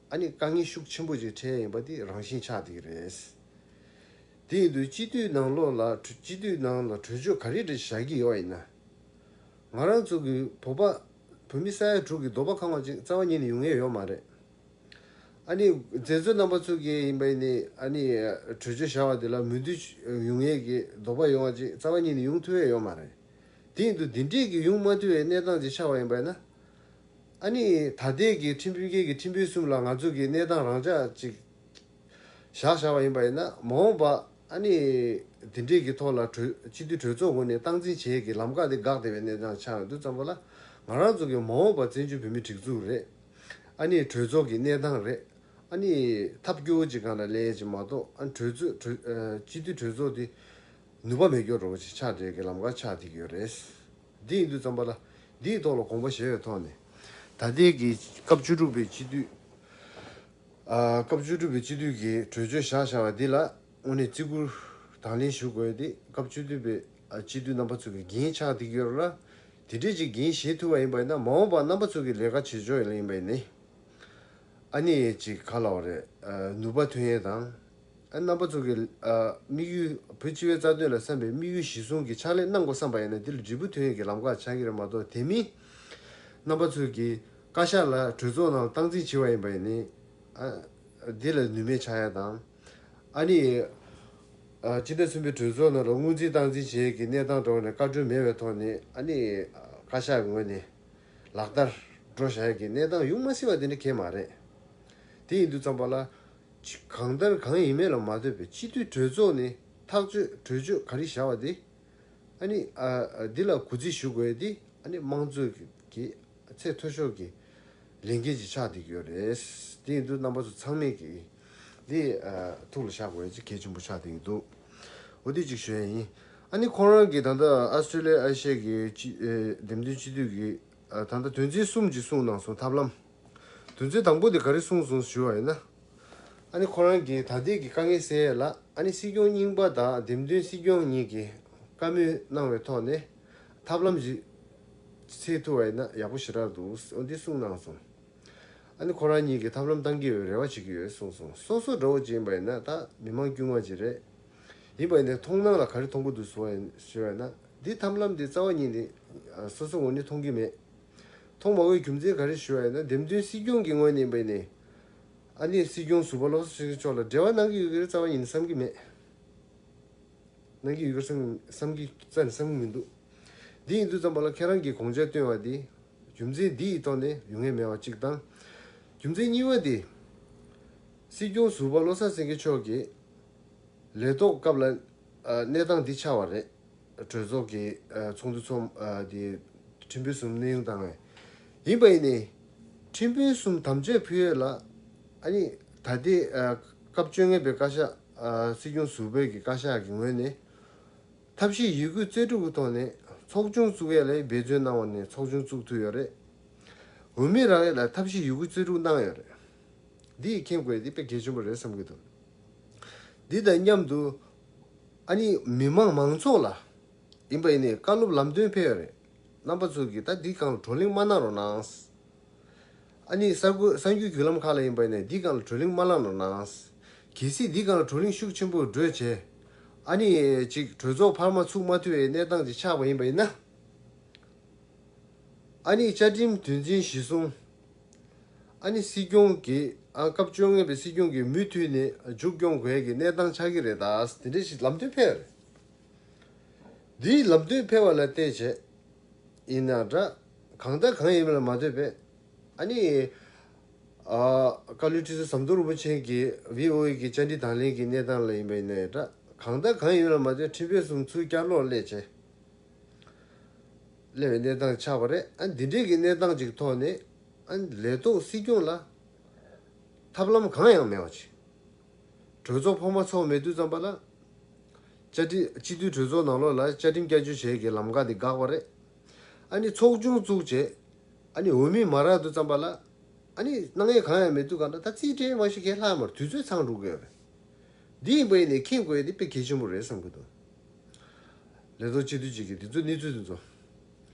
ཨ་ནི་དཀའ་ངལ་ཤུགས་ཆེན་པོ་ཅིག་འཕྲད་ཡིན་པ་དེ་རང་བཞིན་ཆགས་བསྡད་ཀྱི་རེད། དེ་ཡིན་དུས་སྤྱི་འཐུས་ནང་ལོགས་ལ་གྲོས་སྤྱི་འཐུས་ནང་ལ་གྲོས་ཆོད་ག་རེ་རེ་བཞག་གི་ཡོད་པ་ཡིན་ན། ང་རང་ཚོ་གི་བོད་པ་བོད་མི་ས་ཡ་དྲུག་གི་འདོད་པ་ཁེངས་པ་ཅིག་རྩ་བ་ཉིད་ནས་ཡོང་ཡས་ཡོད་མ་རེད། ཨ་ནི་མཛད་གཙོ་རྣམ་པ་ཚོ་གིས་ཡིན་པ་ཡིན་ནའི་ཨ་ནི་གྲོས་ཆོད་བཞག་པ་དེ་ལ་མོས་མཐུན་ཡོང་ཡས་ཀྱི་འདོད་པ་ཡོང་བ་ཅིག་རྩ་བ་ཉིད་ནས་ཡོང་ཐུབ་ཡས་ཡོད་མ་རེད། དེ་ཡིན་དུས་འདི་འདྲས་ཀྱི་ཡོང་མ་ཐུབ་པའི་གནས་སྟངས་ཅིག་ཆགས་པ་ཡིན་པ་ཡིན་ན། ཨ་ནི་ད་ལྟའི་གི་ཁྲིམས་དཔོན་གྱི་ཁྲིམས་དཔོན་གསུམ་ལ་ང་ཚོ་གི་གནས་སྟངས་རང་འཇགས་ཅིག་བཞག་བཞག་པ་ཡིན་པ་ཡིན་ན། མ་འོངས་པ་ཨ་ནི་འདི་འདྲས་ཀྱི་ཐོག་ལ་གྲོས་སྤྱི་འཐུས་གྲོས་ཚོགས་ངོས་ནས་སྟངས་འཛིན་བྱེད་ཀྱི་ལམ་ཁ་དེ་འགག་བསྡད་པའི་གནས་སྟངས་ཆགས་ཡོང་དུས་ཙམ་པ་ལ། ང་རང་ཚོ་གི་མ་འོངས་པ་བཙན་བྱོལ་བོད་མིའི་སྒྲིག་འཛུགས་རེད། ཨ་ནི་གྲོས་ཚོགས་ཀྱི་གནས་སྟངས་རེད། ཨ་ནི་ཐབས་སྐྱོ་བོ་ཅིག་སྒང་ལ་སླེབས་ཡས་ཅིག་མ་གཏོགས། ཨ་ནི་གྲོས་ཚོགས་གྲོས་ཨ་སྤྱི་འཐུས་གྲོས་ཚོགས་དེ་ནུས་པ་མེད་སྐྱོ་འདྲ་བོ་ཅིག་ཆགས་བསྡད་ཀྱི་ལམ་ཁ་ཆགས་བསྡད་ཀྱི་ཡོད་རེད། འདི་ཡིན་དུས་ཙམ་པ་ལ་འདིའི་ཐོག་ལ་དགོངས་པ་བཞེས་པའི་ཐོག་ནས་ད་ལྟའི་གི་སྐབས་བཅུ་དྲུག་པའི་སྤྱི་འཐུས་ཨ་སྐབས་བཅུ་དྲུག་པའི་སྤྱི་འཐུས་ཀྱི་གྲོས་ཆོད་བཞག་བཞག་པ་འདི་ལ་དངོས་གནས་བརྩི་བཀུར་དང་ལེན་ཞུ་དགོས་ཏེ། སྐབས་བཅུ་བདུན་པའི་ཨ་སྤྱི་འཐུས་རྣམ་པ་ཚོ་གི་འགན་ཆགས་བསྡད་ཀྱི་ཡོད་རེད་ལ། དེ་འདྲས་ཅིག་འགན་བཞེས་ཐུབ་པ་ཡིན་པ་ཡིན་ན། མ་འོངས་པ་རྣམ་པ་ཚོ་གི་ལས་ཀ་བྱེད་ཕྱོགས་ཡིན་པ་ཡིན་ནའི་ཨ་ནི་ཅིག་ག་ལབ་དགོས་རེད། ཨ་ནུས་པ་ཐོན་ཡས་དང་། ཨ་རྣམ་པ་ཚོ་གི་ཨ་དམིགས་ཡུལ་བོད་སྤྱི་པའི་རྩ་དོན་ལ་བསམ་པའི་དམིགས་ཡུལ་གཞིར་བཟུང་གི་ཕྱག་ལས་གནང་དགོས་བསམ་པ་ཡིན་ན། འདི་ལ་འབྲས་བུ་ཐོན་ཡས་ཀྱི་ལམ་ཁ་ཆགས་ཀྱི་རེད་མ་གཏོགས། དེ་མིན་རྣམ་པ་ཚོ་གི་བཀའ་ཤག་ལ་གྲོས་ཚོགས་ནང་ལ་སྟངས་འཛིན་བྱས་པ་ཡིན་པ་ཡིན་ནའི་ཨ་འདི་ལ་ནུས་མེད་ཆགས་ཡས་དང་། ཨ་ནི་ཨ་སྤྱི་ཟླ་གསུམ་པའི་གྲོས་ཚོགས་ནང་ལ་སྔོན་རྩིས་སྟངས་འཛིན་བྱེད་ཀྱི་གནས་སྟངས་འདྲ་བོ་ནས་བཀའ་འཁྲོལ་མེད་པའི་ཐོག་ནས། ཨ་ནི་བཀའ་ཤག་གི་ངོས་ནས་ལག་བསྟར་འགྲོ་བཞག་ཡས་ཀྱི་གནས་སྟངས་ཡོང་མ་སྲིད་པ་དེ་འདྲ་གང་ཡང་མ་རེད། དེ་ཡིན་དུས་ཙམ་པ་ལ་ཅི་གང་ལྟར་གང་ཡིན་མིན་ལ་མ་ལྟོས་པའི་སྤྱི་འཐུས་གྲོས་ཚོགས་ནས་ཐག་གཅོད་གྲོས་ཆོད་ག་རེ་བཞག་པ་དེ། ཨ་ནི་ཨ་ཨ་འདི་ལ་གུས་བརྩི་ཞུ་དགོས་ཡས་དེ་ཨ་ནི་དམངས་གཙོའི་གི་ཚད་མཐོ་ཤོས་ཀྱི་ལས་འགན་ཅིག་ཆགས་བསྡད་ཀྱི་ཡོད་རེད། དེ་ཡིན་དུས་རྣམ་པ་ཚོ་ཚང་མས་ཀྱི་འདི་ཨ་ཐུགས་ལ་བཞག་དགོས་ཡས་ཅིག་གལ་ཆེན་པོ་ཆགས་བསྡད་ཀྱི་འདུག་འོ་དེ་གཅིག་ཞུ་ཡས་ཡིན། ཨ་ནི་ཁོང་རང་གིས་ད་ལྟ་ཨ་སི་ཀྲོ་ལི་ཡ་ཨེ་ཤི་ཡ་གི་སྤྱི་ཨེ་འདེམས་ཐོན་སྤྱི་འཐུས་ཀྱི་ཨ་ད་ལྟ་དོན་ཚན་གསུམ་ཅིག་གསུངས་གནང་སོང་། ཐབས་ལམ། དོན་ཚན་དང་པོ་དེ་ག་རེ་གསུངས་སོང་ཞུ་བ་ཡིན་ན། ཨ་ནི་ཁོ་རང་གིས་ད་ལྟའི་གི་དཀའ་ངལ་སེལ་ཡས་ལ་ཨ་ནི་སྲིད་སྐྱོང་རྙིང་པ་དང་འདེམས་ཐོན་སྲིད་སྐྱོང་གཉིས་ཀྱིས་བཀའ་མོལ་གནང་བའི་ཐོག་ནས་ཐབས་ལམ་ཞིག་འཚོལ་ཐུབ་པ་ཡིན་ན་ཡག་པོ་ཞེ་དྲག་འདུག་འོ་འདི་གསུངས་གནང་སོང་། ཨ་ནི་ཁོ་རང་གཉིས་ཀྱིས་ཐབས་ལམ་གཏང་གི་ཡོད་རེ་བ་བྱེད་ཀྱི་ཡོད་གསུངས་སོང་། སོ་སོ་འདྲ་བོ་ཅིག་ཡིན་པ་ཡིན་ན་ད་མི་མང་དཀྱུས་མ་ཅིག་རེད། ཡིན་པ་ཡིན་ནའི་མཐོང་སྣང་ལ་ག་རེ་མཐོང་གི་འདུག་ཟེར་བ་ཡིན་ཞུ་བ་ཡིན་ན། འདི་ཐབས་ལམ་འདི་རྩ་བ་ཉིད་ནས་ཨ་སོ་སོ་ངོས་ནས་མཐོང་གི་མེད། མཐོང་མ་དགོས་རྒྱུ་མཚན་ག་རེ་ཞུ་བ་ཡིན་ན། འདེམས་ཐོན་སྲིད་སྐྱོང་གི་ངོས་ནས་ཡིན་པ་ཡིན་ནའི་ ཨ་ནི་སྲིད་སྐྱོང་ཟུར་པ་བློ་བཟང་སེང་གེ་མཆོག་ལ་འབྲེལ་བ་གནང་གི་ཡོད་ཀྱི་རེད་རྩ་བ་ཉིད་ནས་བསམ་གྱི་མེད། གནང་གི་ཡོད་ཀྱི་རེད་བསམ་གྱི་རྩ་ནས་བསམ་གྱི་མི་འདུག་འདི་ཡིན་དུས་ཙམ་པ་ལ་ཁྱེད་རང་གིས་དགོངས་འཆར་བཏོན་པ་འདི་རྒྱུ་མཚན་འདི་ཡི་ཐོག་ནས་ཡོང་ངེས་མེད་པ་གཅིག་དང་། རྒྱུ་མཚན་གཉིས་པ་འདི། སྲིད་སྐྱོང་ཟུར་པ་བློ་བཟང་སེང་གེ་མཆོག་གིས་ལས་ཐོག་སྐབས་ལ་ཨ་གནས་སྟངས་འདི་ཆགས་པ་རེད། གྲོས་ཚོགས་ཀྱི་ཨ་ཚོགས་འདུ་ཚོགས་ཨ་དེ་ཁྲིམས་དཔོན་གསུམ་གནས་དབྱུང་བཏང་བས། ཡིན་པ་ཡིན་ནའི་ཁྲིམས་དཔོན་གསུམ་དམ་བཅའ་ཕུལ་ཡས་ལ་ཨ་ནི་ད་ལྟའི་ཨ་སྐབས་བཅོ་ལྔ་པའི་བཀའ་ཤག་ཨ་སྲིད་སྐྱོང་ཟུར་པའི་གི་བཀའ་ཤག་གི་ངོས་ནས་ཐབས་ཤེས་ཡོད་རྒུ་རྩལ་སྤྲུགས་ཀྱི་ཐོག་ནས་ཚོགས་ཆུང་བཙུགས་ཡས་ལ་འབད་བརྩོན་གནང་བ་ནས་ཚོགས་ཆུང་བཙུགས་ཐུབ་ཡོད་རེད། འོས་མི་རག་ཡས་ལ་ཐབས་ཤེས་ཡོད་རྒུ་རྩལ་སྤྲུགས་གནང་ཡོད་རེད། འདི་ཡིས་མཁྱེན་དགོས་ཡས་འདི་དཔེ་གལ་ཆེན་པོ་རེད་བསམ་གྱི་འདུག་འདི་དང་མཉམ་དུ་ཨ་ནི་མི་མང་མང་ཚོགས་ལ་ཡིན་པ་ཡིན་ནའི་བཀའ་སློབ་ལམ་སྟོན་ཕེབས་ཡོད་རེད། རྣམ་པ་ཚོ་གིས་ད་འདི་སྒང་ལ་བགྲོ་གླེང་མ་གནང་རོགས་གནང་། ཨ་ནི་གསར་འགོད་གསར་འགྱུར་བརྒྱུད་ལམ་ཁག་ལ་ཡིན་པ་ཡིན་ནའི་འདི་སྒང་ལ་བགྲོ་གླེང་མ་གནང་རོགས་གནང་། གལ་སྲིད་འདི་སྒང་ལ་བགྲོ་གླེང་ཤུགས་ཆེན་པོ་བགྲོད་བྱས། ཨ་ནི་ཅིག་གྲོས་ཚོགས་འཕར་མ་ཚུགས་མ་ཐུབ་པའི་གནས་སྟངས་ཅིག་ཆགས་པ་ཡིན་པ་ཡིན་ན། ཨ་ནི་བཅའ་ཁྲིམས་དོན་ཚན་གཞི་བཟུང་། ཨ་ནི་སྲིད་སྐྱོང་གི་ཨ་སྐབས་བཅོ་ལྔ་པའི་སྲིད་སྐྱོང་གིས་མུ་མཐུད་ནས་མཇུག་སྐྱོང་དགོས་ཀྱི་གནས་སྟངས་ཆགས་ཀྱི་རེད་ད། དེ་འདྲ་ཞིག་ལམ་སྟོན་ཕེབས་རེད། འདིའི་ལམ་སྟོན་ཕེབས་པ་ལ་བལྟས་བྱས་ཡིན་ན་འདྲ། གང་ལྟར་གང་ཡིན་མིན་ལ་མ་ལྟོས་པས། ཨ་ནི་ཨ་བཀའ་བློན་ཁྲི་ཟུར་ཟམ་གདོང་རིན་པོ་ཆེ་གིས་བྷི་ཨོ་ཨེ་གི་བཅར་འདྲི་དང་ལེན་གྱི་གནས་སྟངས་ལ་ཡིན་པ་ཡིན་ན་འདྲ། གང་ལྟར་གང་ཡིན་མིན་ལ་མ་ལྟོས་ཁྲིམས་དཔོན་གསུམ་ཚུར་བསྐྱར་ལོག་སླེབས་བྱས། སླེབས་པའི་གནས་སྟངས་ཆགས་པ་རེད། ཨ་འདི་འདྲའི་གི་གནས་སྟངས་ཅིག་ཐོག་ནས་ཨ་ལས་ཐོག་སྲིད་སྐྱོང་ལ་ཐབས་ལམ་གང་ཡང་མེད་པ་ཅིག་གྲོས་ཚོགས་འཕར་མ་ཚོགས་མེད་དུས་ཙམ་པ་ལ་བཅའ་ཁྲིམས་སྤྱི་འཐུས་གྲོས་ཚོགས་ནང་ལོགས་ལ་བཅའ་ཁྲིམས་བསྐྱར་བཅོས་བྱེད་ཀྱི་ལམ་ཁ་འདི་འགག་པ་རེད། ཨ་ནི་ཚོགས་ཆུང་བཙུགས་བྱས་ཨ་ནི་འོས་མི་མ་རག་དུས་ཙམ་པ་ལ་ཨ་ནི་གནང་ཡས་གང་ཡང་མེད་དུས་གང་ལྟར་ད་རྩིས་སྤྲད་མ་ཤེས་མཁན་ལྷག་མར་དུས་ཚོད་ཚང་འགྲོ་གི་ཡོད་རེད། འདི་ཡིན་པ་ཡིན་ནའི་མཁྱེན་དགོས་ཡས་འདི་དཔེ་གལ་ཆེན་པོ་རེད་བསམ་གྱི་འདུག་ལས་ཐོག་སྤྱི་འཐུས་གཅིག་གིས་འདི་ཚོ་གནས་ཚུལ་འདི་ཚོ།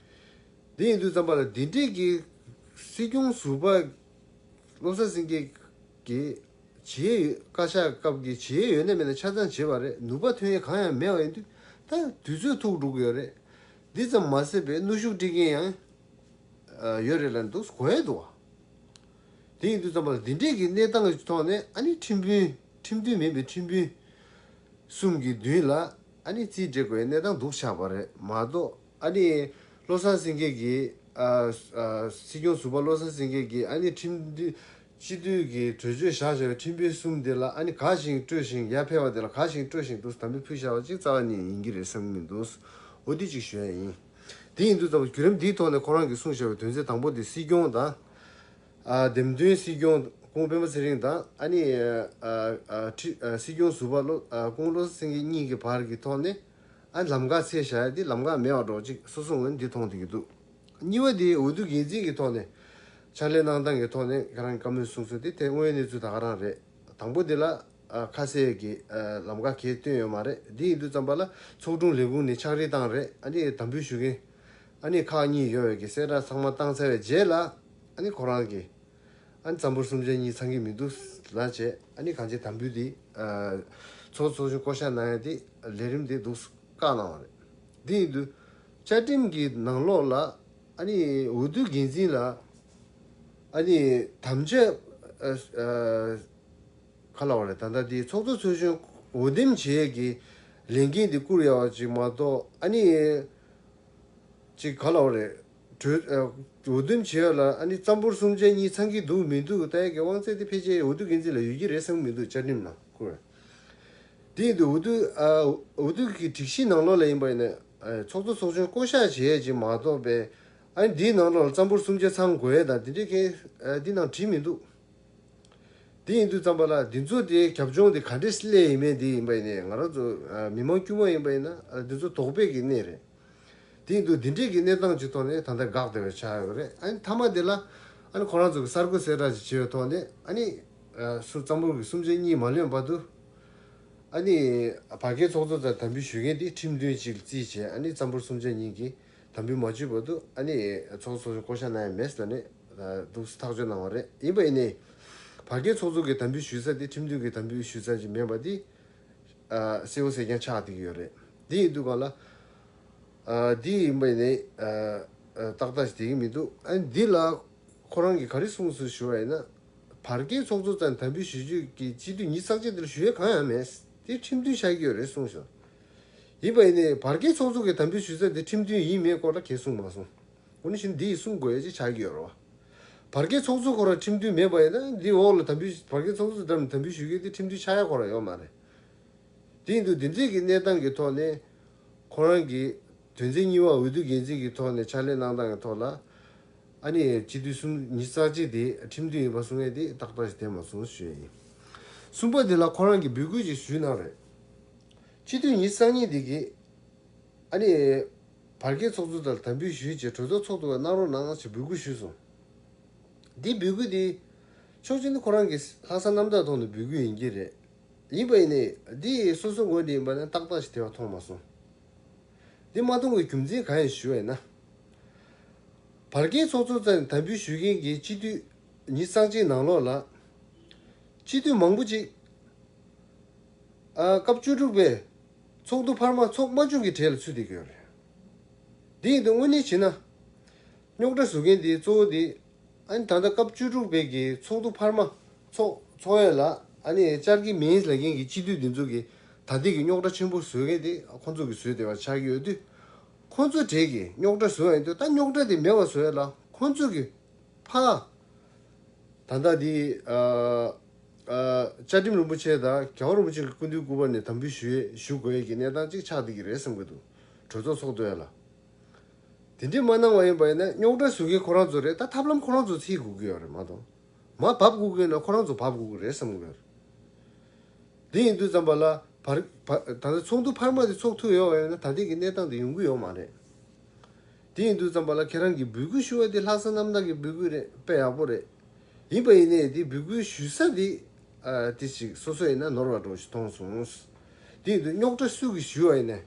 འདི་ཡིན་དུས་ཙམ་པ་ལ་འདི་འདྲས་ཀྱི་སྲིད་སྐྱོང་ཟུར་པ་བློ་བཟང་སེང་གེ་གི་བྱེད་ཡས་ཡོད། བཀའ་ཤག་སྐབས་ཀྱི་བྱེད་ཡས་ཡོད་ན་མེད་ན་ཆ་ཚང་བྱེད་པ་རེད། ནུས་པ་ཐོན་ཡས་གང་ཡང་མེད་པ་ཡིན་དུས་ད་དུས་ཚོད་ཐུག་འགྲོ་གི་ཡོད་རེད། འདི་ཙམ་མ་ཟད་པའི་གནོན་ཤུགས་སྤྲད་མཁན་ཡང་ཨ་ཡོད་རེད་ལབ་འདུག་གོ་ཡས་འདུག་བ། དེ་ཡིན་དུས་ཙམ་པ་ལ་འདི་འདྲས་ཀྱི་གནས་སྟངས་ཀྱི་ཐོག་ནས་ཨ་ནི་ཁྲིམས་དཔོན་ཁྲིམས་མཐུན་མིན་པའི་ཁྲིམས་དཔོན་གསུམ་གྱི་མདུན་ལ་ཨ་ནི་རྩིས་སྤྲད་དགོས་གནས་སྟངས་འདུག་ཆགས་པ་རེད་མ་གཏོགས། ཨ་ནི་བློ་བཟང་སེང་གེ་གིས་ཨ་ཨ་སྲིད་སྐྱོང་ཟུར་པ་བློ་བཟང་སེང་གེ་གིས་ཨ་ནི་ཁྲིམས་མཐུན་སྤྱི་འཐུས་ཀྱི་གྲོས་ཆོད་བཞག་བཞག་པའི་ཁྲིམས་དཔོན་གསུམ་དེ་ལ་ཨ་ནི་ག་བཞིན་སྤྲོད་བཞིན་ཡར་ཕེབས་པ་དེ་ལ་ག་བཞིན་སྤྲོད་བཞིན་འདུག་དམ་འབུལ་ཕུལ་བཞག་པ་ཅིག་རྩ་བ་ཉིད་ཡིན་གྱི་རེད་བསམ་གྱི་མི་འདུག་འོ་འདི་ཅིག་ཞུ་ཡ་ཡིན། དེ་ཡིན་དུས་ཙམ་བརྒྱུད་རིམ་འདིའི་ཐོག་ནས་ཁོ་རང་གིས་གསུངས་བཞག་པའི་དོན་ཚན་དང་པོ་དེ་སྲིད་སྐྱོང་དང་། ཨ་འདེམས་ཐོན་སྲིད་སྐྱོང་སྐུ་ངོ་སྤེན་པ་ཚེ་རིང་དང་ཨ་ནི་ཨ་ཨ་ཁྲི་ཨ་སྲིད་སྐྱོང་ཟུར་པ་བློ་ཨ་སྐུ་ངོ་བློ་བཟང་སེང་གེ་གཉིས་ཀྱི་བར་གྱི་ཐོག་ནས་ཨ་ལམ་ཁ་འཚོལ་བཞག་ཡ་དེ་ལམ་ཁ་མེད་པ་འདྲ་ཅིག་སོ་སོ་ངོས་ནས་འདི་མཐོང་བསྡད་ཀྱི་འདུག་གཉིས་པ་དེ་འོས་བསྡུ་འགན་འཛིན་གྱི་ཐོག་ནས་ཕྱག་ལས་གནང་སྟངས་ཀྱི་ཐོག་ནས་ཁྱེད་རང་གི་བཀའ་མོལ་གསུང་ཚུལ་དེ་དེ་དངོས་ཡོད་གནས་ཚུལ་ད་ག་རང་རེད། དང་པོ་དེ་ལ་ཨ་ཁ་གསལ་གྱི་ཨ་ལམ་ཁ་གས་བཏོན་ཡོད་མ་རེད། འདི་ཡིན་དུས་ཙམ་པ་ལ་ཚོགས་དྲུང་ལས་ཁུངས་ནས་ཕྱག་བྲིས་བཏང་རེད། ཨ་ནི་དམ་འབུལ་ཞུ་མཁན་ཨ་ནི་ཁག་གཉིས་ཡོད་པའི་གི་གསལ་བསྒྲགས་ཚང་མ་བཏང་ཚར་བའི་རྗེས་ལ་ཨ་ནི་ཁོ་རང་གིས་ཨ་ནི་རྩ་འབོར་གསུམ་ཆ་གཉིས་ཚང་གི་མི་འདུག་ལབ་བྱས་ཨ་ནི་གང་ཅི་དམ་འབུལ་འདི་ཨ་ཚོགས་ཚོགས་ཆུང་བསྐོ་བཞག་གནང་ཡ་དེ་ལས་རིམ་དེ་འདུག་བཀག་གནང་བ་རེད། འདི་ཡིན་དུས་བཅའ་ཁྲིམས་ཀྱི་ནང་ལོགས་ལ་ཨ་ནི་འོས་བསྡུ་འགན་འཛིན་ལ་ཨ་ནི་དམ་བཅའ་ཨ་ཨ་ག་ལབ་དགོས་རེད། ད་ལྟ་འདི་ཚོགས་གཙོ་ཚོགས་གཞོན་འོས་འདེམས་བྱེད་ཡས་ཀྱི་ལས་འགན་འདི་བསྐུར་ཡག་ཅིག་མ་གཏོགས་ཨ་ནི་ཅིག་ག་ལབ་དགོས་རེད། གྲོས་ཨ་འོས་འདེམས་བྱེད་ཡག་ལ་ཨ་ནི་རྩ་འབོར་གསུམ་ཆ་གཉིས་ཚང་གི་འདུག་མི་འདུག་ལྟ་ཡག་གི་དབང་ཚད་དེ་ཕལ་ཆེར་འོས་བསྡུ་འགན་འཛིན་ལ་ཡོད་ཀྱི་རེད་བསམ་གྱི་མི་འདུག་བཅའ་ཁྲིམས་ནང་བསྐུར། དེ་ཡིན་དུས་འོས་བསྡུ་ཨ་འོས་བསྡུ་གི་སྒྲིག་གཞི་ནང་ལོགས་ལ་ཡིན་པ་ཡིན་ན་ཨ་ཚོགས་གཙོ་ཚོགས་གཞོན་བསྐོ་གཞག་བྱེད་ཡས་ཅིག་མ་གཏོགས་པའི་ཨ་ནི་འདིའི་ནང་ལོགས་ལ་རྩ་འབོར་གསུམ་ཆ་ཚང་དགོས་ཡས་དང་དེ་འདྲའི་གི་ཨ་འདི་ནང་བྲིས་མི་འདུག་དེ་ཡིན་དུས་ཙམ་པ་ལ་འདི་ཚོ་དེ་རྒྱབ་ལྗོངས་དེ་ག་འདྲས་སླེབས་ཡིན་མིན་དེ་ཡིན་པ་ཡིན་ནའི་ང་རང་ཚོ་ཨ་མི་མང་དཀྱུས་མ་ཡིན་པ་ཡིན་ན་ཨ་འདི་ཚོ་དོགས་པའི་གི་གནས་རེད། དེ་ཡིན་དུས་འདི་འདྲས་ཀྱི་གནས་སྟངས་ཀྱི་ཐོག་ནས་ད་ལྟ་འགག་བསྡད་པའི་ཆགས་ཡོད་རེད། ཨ་ནི་མཐའ་མ་དེ་ལ་ཨ་ནི་ཁོ་རང་ཚོ་གི་གསར་འགོད་གསལ་བསྒྲགས་ཅིག་བྱས་པའི་ཐོག་ནས་ཨ་ནི་ཨ་སུ་རྩ་འབོར་གྱི་གསུམ་ཆ་གཉིས་མ་ལོན་བར་དུ་ཨ་ནི་བར་བརྒལ་ཚོགས་གཙོ་དང་དམ་འབུལ་ཞུ་མཁན་དེ་ཁྲིམས་མཐུན་ཅིག་རྩིས་བྱས། ཨ་ནི་རྩ་འབོར་གསུམ་ཆ་གཉིས་ཀྱིས་དམ་འབུལ་མ་ཞུས་བར་དུ་ཨ་ནི་ཚོགས་གཙོ་བསྐོ་བཞག་གནང་ཡ་མེད་ཟེར་ནས་འདུག་སེ་ཐག་གཅོད་གནང་བ་རེད། ཡིན་པ་ཡིན་ནའི་བར་བརྒལ་ཚོགས་གཙོ་གི་དམ་འབུལ་ཞུ་ས་དེ་ཁྲིམས་མཐུན་གྱི་དམ་འབུལ་ཞུ་ས་ཅིག་མིན་པ་དེ་ཨ་གསལ་བོ་གསལ་རྐྱང་ཆགས་བསྡད་ཀྱི་ཡོད་རེད། དེ་ཡིན་དུས་གང་ལ་ཨ་འདི་ཡིན་པ་ཡིན་ནའི་ཨ་ཨ་ཏག་ཏག་ཞིག་བསྡད་ཀྱི་མི་འདུག་ཨ་འདི་ལ་ཁོ་རང་གིས་ག་རེ་གསུངས་སོང་ཞུ་བ་ཡིན་ན། བར་བརྒལ་ཚོགས་གཙོ་ཙམ་དམ་འབུལ་ཞུ་རྒྱུ་གི་སྤྱི་འཐུས་ཉི་ཤུ་རྩ་གཅིག་དེར་ཞུ་ཡས་གང་ཡང་མེད། དེ་ཁྲིམས་མཐུན་ཆགས་ཀྱི་ཡོད་རེད་གསུངས་སོང་། ཡིན་པ་ཡིན་ནའི་བར་བརྒལ་ཚོགས་གཙོ་གི་དམ་འབུལ་ཞུ་ས་དེ་ཁྲིམས་མཐུན་ཡིན་མིན་སྐོར་ལ་གང་ཡང་གསུངས་མ་སོང་། འོ་ན་བཞིན་འདི་ཡིས་གསུང་དགོས་ཡ་ཅིག་ཆགས་ཀྱི་ཡོད་རེད་བ། བར་བརྒལ་ཚོགས་གཙོ་ཁོ་རང་ཁྲིམས་མཐུན་མེད་པ་ཡིན་ན་འདི་འོག་ལ་དམ་འབུལ་བར་བརྒལ་ཚོགས་གཙོ་དམ་དམ་འབུལ་ཞུ་མཁན་དེ་ཁྲིམས་མཐུན་ཆགས་ཡ་ཁོ་རང་ཡོད་མ་རེད། དེ་ཡིན་དུས་འདི་འདྲའི་གི་གནས་སྟངས་ཀྱི་ཐོག་ནས་ཁོ་རང་གི་དོན་ཚན་གཉིས་པ་འོས་བསྡུ་འགན་འཛིན་གྱི་ཐོག་ནས་ཕྱག་ལས་གནང་སྟངས་ཀྱི་ཐོག་ལ་ཨ་ནི་སྤྱི་འཐུས་གསུམ་ཉི་ཤུ་རྩ་གཅིག་དེ་ཁྲིམས་མཐུན་ཡིན་པ་གསུང་ཡས་དེ་ཏག་ཏག་ཞིག་བསྡད་མ་སོང་ཞུ་ཡས་ཡིན། གསུམ་པ་དེ་ལ་ཁོ་རང་གི་འབོད་སྐུལ་ཅིག་ཞུས་གནང་རེད། སྤྱི་འཐུས་ཉི་ཤུ་རྩ་གཉིས་དེ་གིས་ཨ་ནི་བར་བརྒལ་ཚོགས་གཙོ་དང་དམ་འབུལ་ཞུས་བྱས་གྲོས་ཚོགས་ཚོགས་ཐུབ་པ་གནང་རོགས་གནང་ཞེས་འབོད་སྐུལ་ཞུས་སོང་། འདི་འབོད་སྐུལ་འདི་ཕྱོགས་གཅིག་ནས་ཁོ་རང་གི་ལྷག་བསམ་རྣམ་དག་ཐོག་ནས་འབོད་སྐུལ་ཡིན་གྱི་རེད། ཡིན་པ་ཡིན་ནའི་འདི་སོ་སོ་ངོས་ནས་ཡིན་པ་ན་ཏག་ཏག་ཞིག་དེ་བ་མཐོང་མ་སོང་། འདི་མ་མཐོང་གི་རྒྱུ་མཚན་གང་ཡིན་ཞུ་བས་ན། བར་བརྒལ་ཚོགས་གཙོ་རྩ་ནས་དམ་འབུལ་ཞུ་མཁན་གྱི་སྤྱི་འཐུས་ཉི་ཤུ་རྩ་གཅིག་ནང་ལོགས་ལ་སྤྱི་འཐུས་མང་པོ་ཅིག་ཨ། སྐབས་བཅུ་དྲུག་པའི་ཚོགས་འདུ་འཕར་མ་ཚོགས་མ་བཅུག་གི་གྲས་ལ་ཚུད་བསྡད་ཀྱི་ཡོད་རེད། འདི་ཡིན་དུས་དངོས་གནས་བྱས་ན། རྙོག་དྲ་བཟོ་མཁན་དེ་གཙོ་བོ་དེ། ཨ་ནི་ད་ལྟ་སྐབས་བཅུ་དྲུག་པའི་གི་ཚོགས་འདུ་འཕར་མ་ཚོགས་ཚོགས་ཡས་ལ་ཨ་ནི་བཅར་གྱི་མིན་ལབ་མཁན་གྱི་སྤྱི་འཐུས་འདི་ཚོ་གི་ད་ལྟའི་གི་རྙོག་དྲ་ཆེན་པོ་བཟོ་མཁན་དེ་ཁོང་ཚོ་གི་བཟོས་བསྡད་པ་ཆགས་ཀྱི་ཡོད་དུས། ཁོང་ཚོ་གྲས་ཀྱི་རྙོག་དྲ་བཟོ་ཡ་ཡིན་དུས་ད་རྙོག་དྲ་དེ་མེད་པ་བཟོ་ཡས་ལ་ཁོང་ཚོ་གི་ཕ། ད་ལྟ་འདི་ཨ་ཨ་བཅའ་ཁྲིམས་རིན་པོ་ཆེ་དང་རྒྱལ་བ་རིན་པོ་ཆེ་གི་སྐུ་མདུན་སྐུ་པར་ནས་དམ་འབུལ་ཞུ་ཡས་ཞུ་དགོས་ཡས་ཀྱི་གནས་སྟངས་གཅིག་ཆགས་བསྡད་ཀྱི་རེད་བསམ་གྱི་འདུག་གྲོས་ཚོགས་ཚོགས་དུས་ལ། དེ་འདྲས་མ་གནང་བ་ཡིན་པ་ཡིན་ན་རྙོག་དྲ་བཟོ་མཁན་ཁོ་རང་ཚོ་རེད། ད་ཐབས་ལམ་ཁོ་རང་ཚོ་འཚོལ་དགོས་ཀྱི་ཡོད་རེད་མ་གཏོགས། མར་བབས་དགོས་ཀྱི་ཡོད་ན་ཁོ་རང་ཚོ་བབས་དགོས་ཀྱི་རེད་བསམ་གྱི་ཡོད་རེད། དེ་ཡིན་དུས་ཙམ་པ་ལ་བར་བར་ད་ལྟ་ཚོགས་འདུ་འཕར་མ་དེ་ཚོགས་ཐུབ་ཡོད་པ་ཡིན་ན་ད་ལྟའི་གི་གནས་སྟངས་དེ་ཡོང་གི་ཡོད་མ་རེད། དེ་ཡིན་དུས་ཙམ་པ་ལ་ཁྱེད་རང་གིས་འབོད་སྐུལ་ཞུ་བ་དེ་ལྷག་བསམ་རྣམ་དག་གི་འབོད་སྐུལ་རེད། དཔེ་ཡག་པོ་རེད། ཡིན་པ་ཡིན་ནའི་དེ་འབོད་སྐུལ་ཞུ་ས་དེ་ཨ་དེ་ཞིག་སོ་སོ་ཡིན་ན་ནོར་བ་འདྲ་བོ་ཞིག་མཐོང་སོང་། དེ་ཡིན་དུས་རྙོག་དྲ་སུ་གིས་ཞུ་བ་ཡིན་ནའི།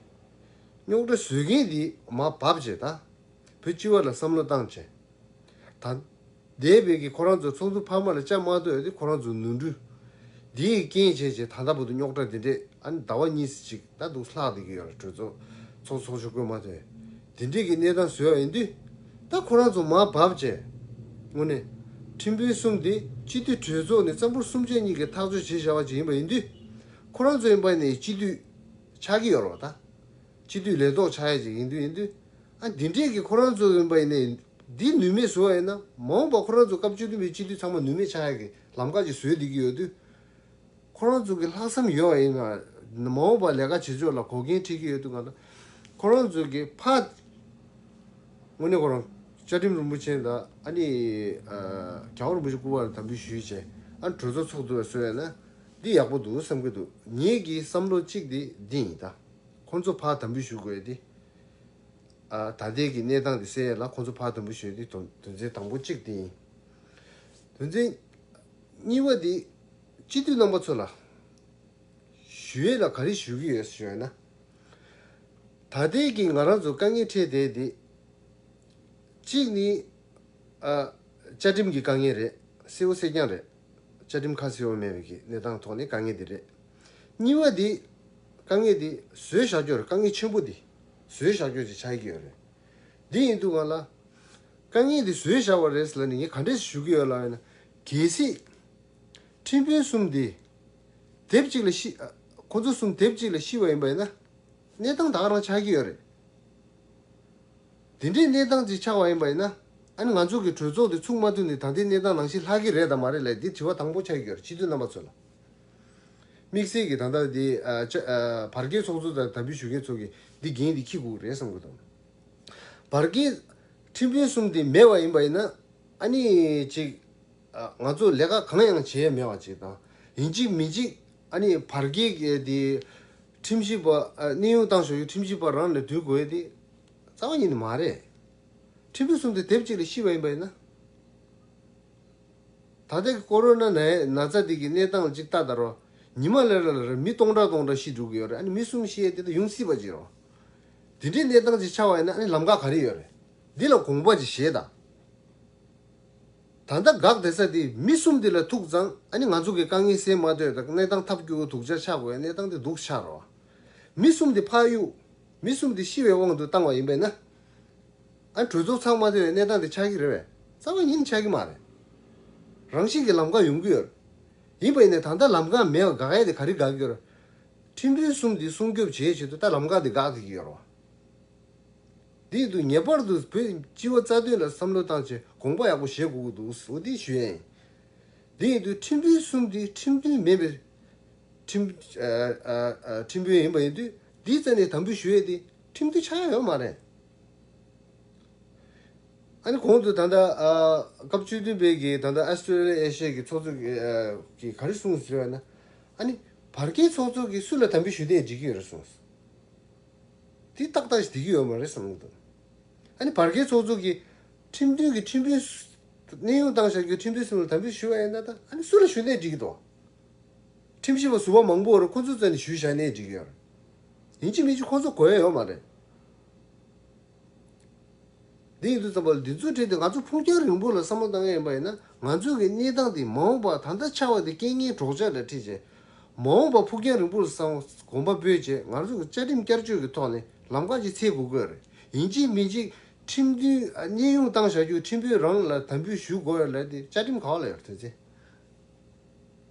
རྙོག་དྲ་བཟོ་མཁན་དེ་མར་བབས་བྱས་ད། བོད་སྤྱི་བ་ལ་བསམ་བློ་བཏང་བྱས། ད། འདས་པའི་གི་ཁོ་རང་ཚོ་ཚོགས་འདུ་འཕར་མ་ལ་བཅའ་མ་གཏོགས་ཡོད་དེ་ཁོ་རང་ཚོ་ནོར་འཁྲུལ། འདིའི་རྐྱེན་བྱས་བྱས་ད་ལྟ་བར་དུ་རྙོག་དྲ་འདི་འདྲས་ཨ་ནི་ཟླ་བ་གཉིས་ཙམ་ཅིག་ད་འདུག་ལྷག་བསྡད་ཀྱི་ཡོད་རེད། གྲོས་ཚོགས་ཚོགས་ཚོགས་ཆོག་གི་མ་ཐོན། འདི་འདྲས་ཀྱི་གནས་སྟངས་བཟོས་པ་ཡིན་དུས། ད་ཁོ་རང་ཚོ་མར་བབས་བྱས། དངོས་གནས། ཁྲིམས་དཔོན་གསུམ་དེ་སྤྱི་འཐུས་གྲོས་ཚོགས་ནས་རྩ་འབོར་གསུམ་ཆ་གཉིས་ཀྱིས་ཐག་གཅོད་བྱས་བཞག་པ་ཅིག་ཡིན་པ་ཡིན་དུས། ཁོ་རང་ཚོ་ཡིན་པ་ནས་སྤྱི་འཐུས་ཆགས་ཀྱི་ཡོད་རེད་བ་ད། སྤྱི་འཐུས་ལས་ཐོག་ཆགས་ཡ་ཅིག་ཡིན་དུས་ཡིན་དུས། ཨ་འདི་འདྲས་ཀྱི་ཁོ་རང་ཚོ་ཡིན་པ་ཡིན་ནའི་འདི་ནུས་མེད་བཟོ་བ་ཡིན་ན་མ་འོངས་པ་ཁོ་རང་ཚོ་སྐབས་བཅུ་བདུན་པའི་སྤྱི་འཐུས་ཚང་མ་ནུས་མེད་ཆགས་ཡ་གི་ལམ་ཁ་ཅིག་བཟོས་བསྡད་ཀྱི་ཡོད་དུས། ཁོ་རང་ཚོ་གི་ལྷག་བསམ་ཡོད་པ་ཡིན་ན་མ་འོངས་པ་ལས་ཀ་བྱེད་ཕྱོགས་ལ་འགོག་རྐྱེན་འཕྲད་ཀྱི་ཡོད་དུས་གང་ལ། ཁོ་རང་ཚོ་གི་ཕ། དངོས་གནས་ཁོ་རང་བཅའ་ཁྲིམས་རིན་པོ་ཆེ་དང་ཨ་ནི་ཨ་རྒྱལ་བ་རིན་པོ་ཆེ་སྐུ་པར་དམ་འབུལ་ཞུས་བྱས་ཨ་གྲོས་ཚོགས་ཚོགས་ཐུབ་པ་བཟོས་ཡ་ན་འདི་ཡག་པོ་འདུག་བསམ་གྱི་འདུག་ངེད་ཀྱི་བསམ་བློ་གཅིག་དེ་འདི་ཡིན་ད། ཁོང་ཚོ་ཕར་དམ་འབུལ་ཞུ་དགོས་ཏེ། ཨ་ད་ལྟའི་གི་གནས་སྟངས་དེ་སེལ་ཡས་ལ་ཁོང་ཚོ་ཕར་དམ་འབུལ་ཞུ་ཡས་དེ་དོན་དོན་ཚན་དང་པོ་གཅིག་དེ་ཡིན། དོན་ཚན་གཉིས་པ་དེ་སྤྱི་འཐུས་རྣམ་པ་ཚོ་ལ་ཞུ་ཡས་ལ་ག་རེ་ཞུ་གི་ཡོད་ཞུ་ཡོད་ན། ད་ལྟའི་གི་ང་རང་ཚོ་དཀའ་ངལ་འཕྲད་བསྡད་དེ། གཅིག་ནི། ཨ། བཅའ་ཁྲིམས་ཀྱི་དཀའ་ངལ་རེད། གསལ་པོ་གསལ་རྐྱང་རེད། བཅའ་ཁྲིམས་ཁ་གསལ་པོ་མེད་པའི་གི་གནས་སྟངས་ཐོག་ནས་དཀའ་ངལ་འདི་རེད། གཉིས་པ་འདི། དཀའ་ངལ་འདི་བཟོས་བཞག་རྒྱུ་རེད། དཀའ་ངལ་ཆེན་པོ་འདི། བཟོས་བཞག་རྒྱུ་ཅིག་ཆགས་ཀྱི་ཡོད་རེད། འདི་ཡིན་དུས་ང་ལ། དཀའ་ངལ་འདི་བཟོས་བཞག་པ་རེད་ཟེར་ལབ་ནས་ངས་ག་འདྲས་ཞུ་གི་ཡོད་ལབ་ཡོད་ན། གལ་སྲིད། ཁྲིམས་དཔོན་གསུམ་འདི། དེབ་གཅིག་ལ་ཤི། ཁོ་ཚོ་གསུམ་དེབ་གཅིག་ལ་ཤི་བ་ཡིན་པ་ཡིན་ན། གནས་སྟངས་ད་ག་རང་ཆགས་ཀྱི་ཡོད་རེད། དེ་འདྲའི་གནས་སྟངས་ཅིག་ཆགས་པ་ཡིན་པ་ཡིན་ན། ཨ་ནི་ང་ཚོ་གི་གྲོས་ཚོགས་དེ་ཚུགས་མ་ཐུབ་ནས་ད་ལྟའི་གནས་སྟངས་ནང་བཞིན་ལྷག་གི་རེད་དམ་མ་རེད་ལབ་འདི་དྲི་བ་དང་པོ་ཆགས་ཀྱི་ཡོད་རེད། སྤྱི་འཐུས་རྣམ་པ་ཚོ་ལ། དམིགས་བསལ་གྱི་ད་ལྟ་འདི་ཨ་ཅ་ཨ་བར་བརྒལ་ཚོགས་གཙོ་དང་དམ་འབུལ་ཞུ་མཁན་ཚོ་གིས་འདི་འགན་འདི་འཁྱེར་དགོས་རེད་བསམ་གྱི་འདུག་བར་བརྒལ་ཁྲིམས་དཔོན་གསུམ་དེ་མེད་པ་ཡིན་པ་ཡིན་ན། ཨ་ནི་ཅིག་ཨ། ང་ཚོ་ལས་ཀ་གང་ཡང་བྱེད་ཡ་མེད་པ་ཅིག་དང་། ཡིན་གཅིག་མིན་གཅིག་ཨ་ནི་བར་བརྒལ་གྱི་དེ་ཁྲིམས་ཞིབ་པ། ཨ། གནས་དབྱུང་བཏང་ཆོག་ཡོད་ཁྲིམས་ཞིབ་པ་རང་ནས་འདུལ་དགོས་ཡ་དེ་རྩ་བ་ཉིད་ནས་མ་རེད། ཁྲིམས་དཔོན་གསུམ་དེ་དེབ་གཅིག་ལ་ཤི་བ་ཡིན་པ་ཡིན་ན། ད་ལྟ་གི་ཀོ་རོ་ན་ན་ན་ཚ་དེ་གི་གནས་སྟངས་ལ་ཅིག་ལྟ་ད་རོ། ཉི་མ་ལ་ལ་ལ་མི་སྟོང་ཕྲག་སྟོང་ཕྲག་ཤི་འགྲོ་གི་ཡོད་རེད། ཨ་ནི་མི་གསུམ་ཤི་ཡ་དེ་ད་ཡོང་སྲིད་པ་ཅིག་རོ། དེ་འདྲའི་གནས་སྟངས་ཅིག་ཆགས་པ་ཡིན་ན་ཨ་ནི་ལམ་ཁ་ག་རེ་ཡོད་རེད། འདི་ལ་དགོངས་པ་ཅིག་བཞེས་དང་། ད་ལྟ་འགག་བསྡད་ས་དེ་མི་གསུམ་དེ་ལ་ཐུག་ཙང་ཨ་ནི་ང་ཚོ་གི་དཀའ་ངལ་སེལ་མ་ཐུབ་དང་གནས་སྟངས་ཐབས་སྐྱོ་བོ་སྡུག་ཅག་ཆགས་དགོས་གནས་སྟངས་དེ་སྡུག་ཆགས་རོ། མི་གསུམ་དེ་ཕར་གཡུག་མི་གསུམ་དེ་ཤི་བའི་དབང་དུ་བཏང་བ་ཡིན་པས་ན། ཨ་གྲོས་ཚོགས་ཚང་མ་དེ་བའི་གནས་སྟངས་དེ་ཆགས་ཀྱི་རེད་བས། རྩ་བ་ཉིད་ནས་ཆགས་ཀྱི་མ་རེད། རང་བཞིན་གྱི་ལམ་ཁ་ཡོང་གི་ཡོད་རེད། ཡིན་པ་ཡིན་ནའི་ད་ལྟ་ལམ་ཁ་མེད་པ་དགག་ཡས་དེ་ག་རེ་དགག་གི་ཡོད་རེད། ཁྲིམས་དཔོན་གསུམ་དེ་སྲུང་སྐྱོབ་བྱེད་ཆེད་དུ་ད་ལམ་ཁ་དེ་བཀག་བསྡད་ཀྱི་ཡོད་རེད་བ། དེ་ཡིན་དུས་ངེས་པར་དུ་བོད་སྤྱི་པ་རྩ་དོན་ལ་བསམ་བློ་བཏང་བྱས་དགོངས་པ་ཡག་པོ་བཞེས་དགོས་ཀྱི་འདུག་འོ་དེ་ཞུ་ཡས་ཡིན། དེ་ཡིན་དུས་ཁྲིམས་དཔོན་གསུམ་དེ་ཁྲིམས་མཐུན་མིན་པའི་ཁྲིམས་ཨ་ཨ་ཨ་ཁྲིམས་དཔོན་ཡིན་པ་ཡིན་དུས་དེའི་རྩ་ནས་དམ་འབུལ་ཞུ་ཡས་དེ་ཁྲིམས་མཐུན་ཆགས་ཡ་ཡོད་མ་རེད། ཨ་ནི་གོང་དུ་ད་ལྟ་ཨ་སྐབས་བཅུ་བདུན་པའི་གི་ད་ལྟ་ཨ་སི་ཀྲོ་ལི་ཡ་ཨེ་ཤི་ཡ་གི་ཚོགས་གཙོ་གི་ཨ་གི་ག་རེ་གསུངས་ཟེར་བ་ན། ཨ་ནི་བར་བརྒལ་ཚོགས་གཙོ་གིས་སུ་ལ་དམ་འབུལ་ཞུས་ཏེ་འགྲིག་གི་ཡོད་རེད་གསུངས། དེ་ཏག་ཏག་ཞིག་འགྲིག་གི་ཡོད་མ་རེད་བསམ་གི་འདུག་ཨ་ནི་བར་བརྒལ་ཚོགས་གཙོ་གིས་ཁྲིམས་མཐུན་གྱི་ཁྲིམས་དཔོན་སུ་གནས་དབྱུང་བཏང་བཞག་རྒྱུ་ཁྲིམས་དཔོན་གསུམ་ལ་དམ་འབུལ་ཞུ་བ་ཡིན་ན་ད་ཨ་ནི་སུ་ལ་ཞུས་ནའི་འགྲིག་གི་འདུག་ཁྲིམས་ཞིབ་པ་ཟུར་པ་མང་པོ་རེད། ཁོ་ཚོའི་རྩ་ནས་ཞུས་བཞག་ནའི་འགྲིག་གི་ཡོད་རེད། ཡིན་གཅིག་མིན་གཅིག་ཁོ་ཚོ་དགོས་ཡ་ཡོད་མ་རེད། འདི་ཡིན་དུས་ཙམ་པ་ལ་འདི་ཚོའི་གྲས་དེ་ང་ཚོ་ཕུགས་རྒྱང་རིང་པོ་ལ་བསམ་བློ་བཏང་ཡ་ཡིན་པ་ཡིན་ན། ང་ཚོའི་གི་གནས་སྟངས་འདི་མ་འོངས་པ་ད་ལྟ་ཆགས་པ་འདི་རྐྱེན་ངན་གྲོགས་ཆགས་ལ་ཁྲིད་བྱས། མ་འོངས་པ་ཕུགས་རྒྱང་རིང་པོ་ལ་བསམ་དགོངས་པ་སྤོས་བྱས་ང་ཚོ་གི་བཅའ་ཁྲིམས་བསྐྱར་བཅོས་ཀྱི་ཐོག་ནས་ལམ་ཁ་ཅིག་འཚོལ་དགོས་ཀྱི་རེད། ཡིན་གཅིག་མིན་གཅིག་ཁྲིམས་མཐུན་གནས་དབྱུང་བཏང་བཞག་རྒྱུ་ཁྲིམས་དཔོན་རང་ལ་དམ་འབུལ་ཞུ་དགོས་ཡ་ལ་དེ་བཅའ་ཁྲིམས་ག་བ་ལ་ཡོད་དོན་ཚེ།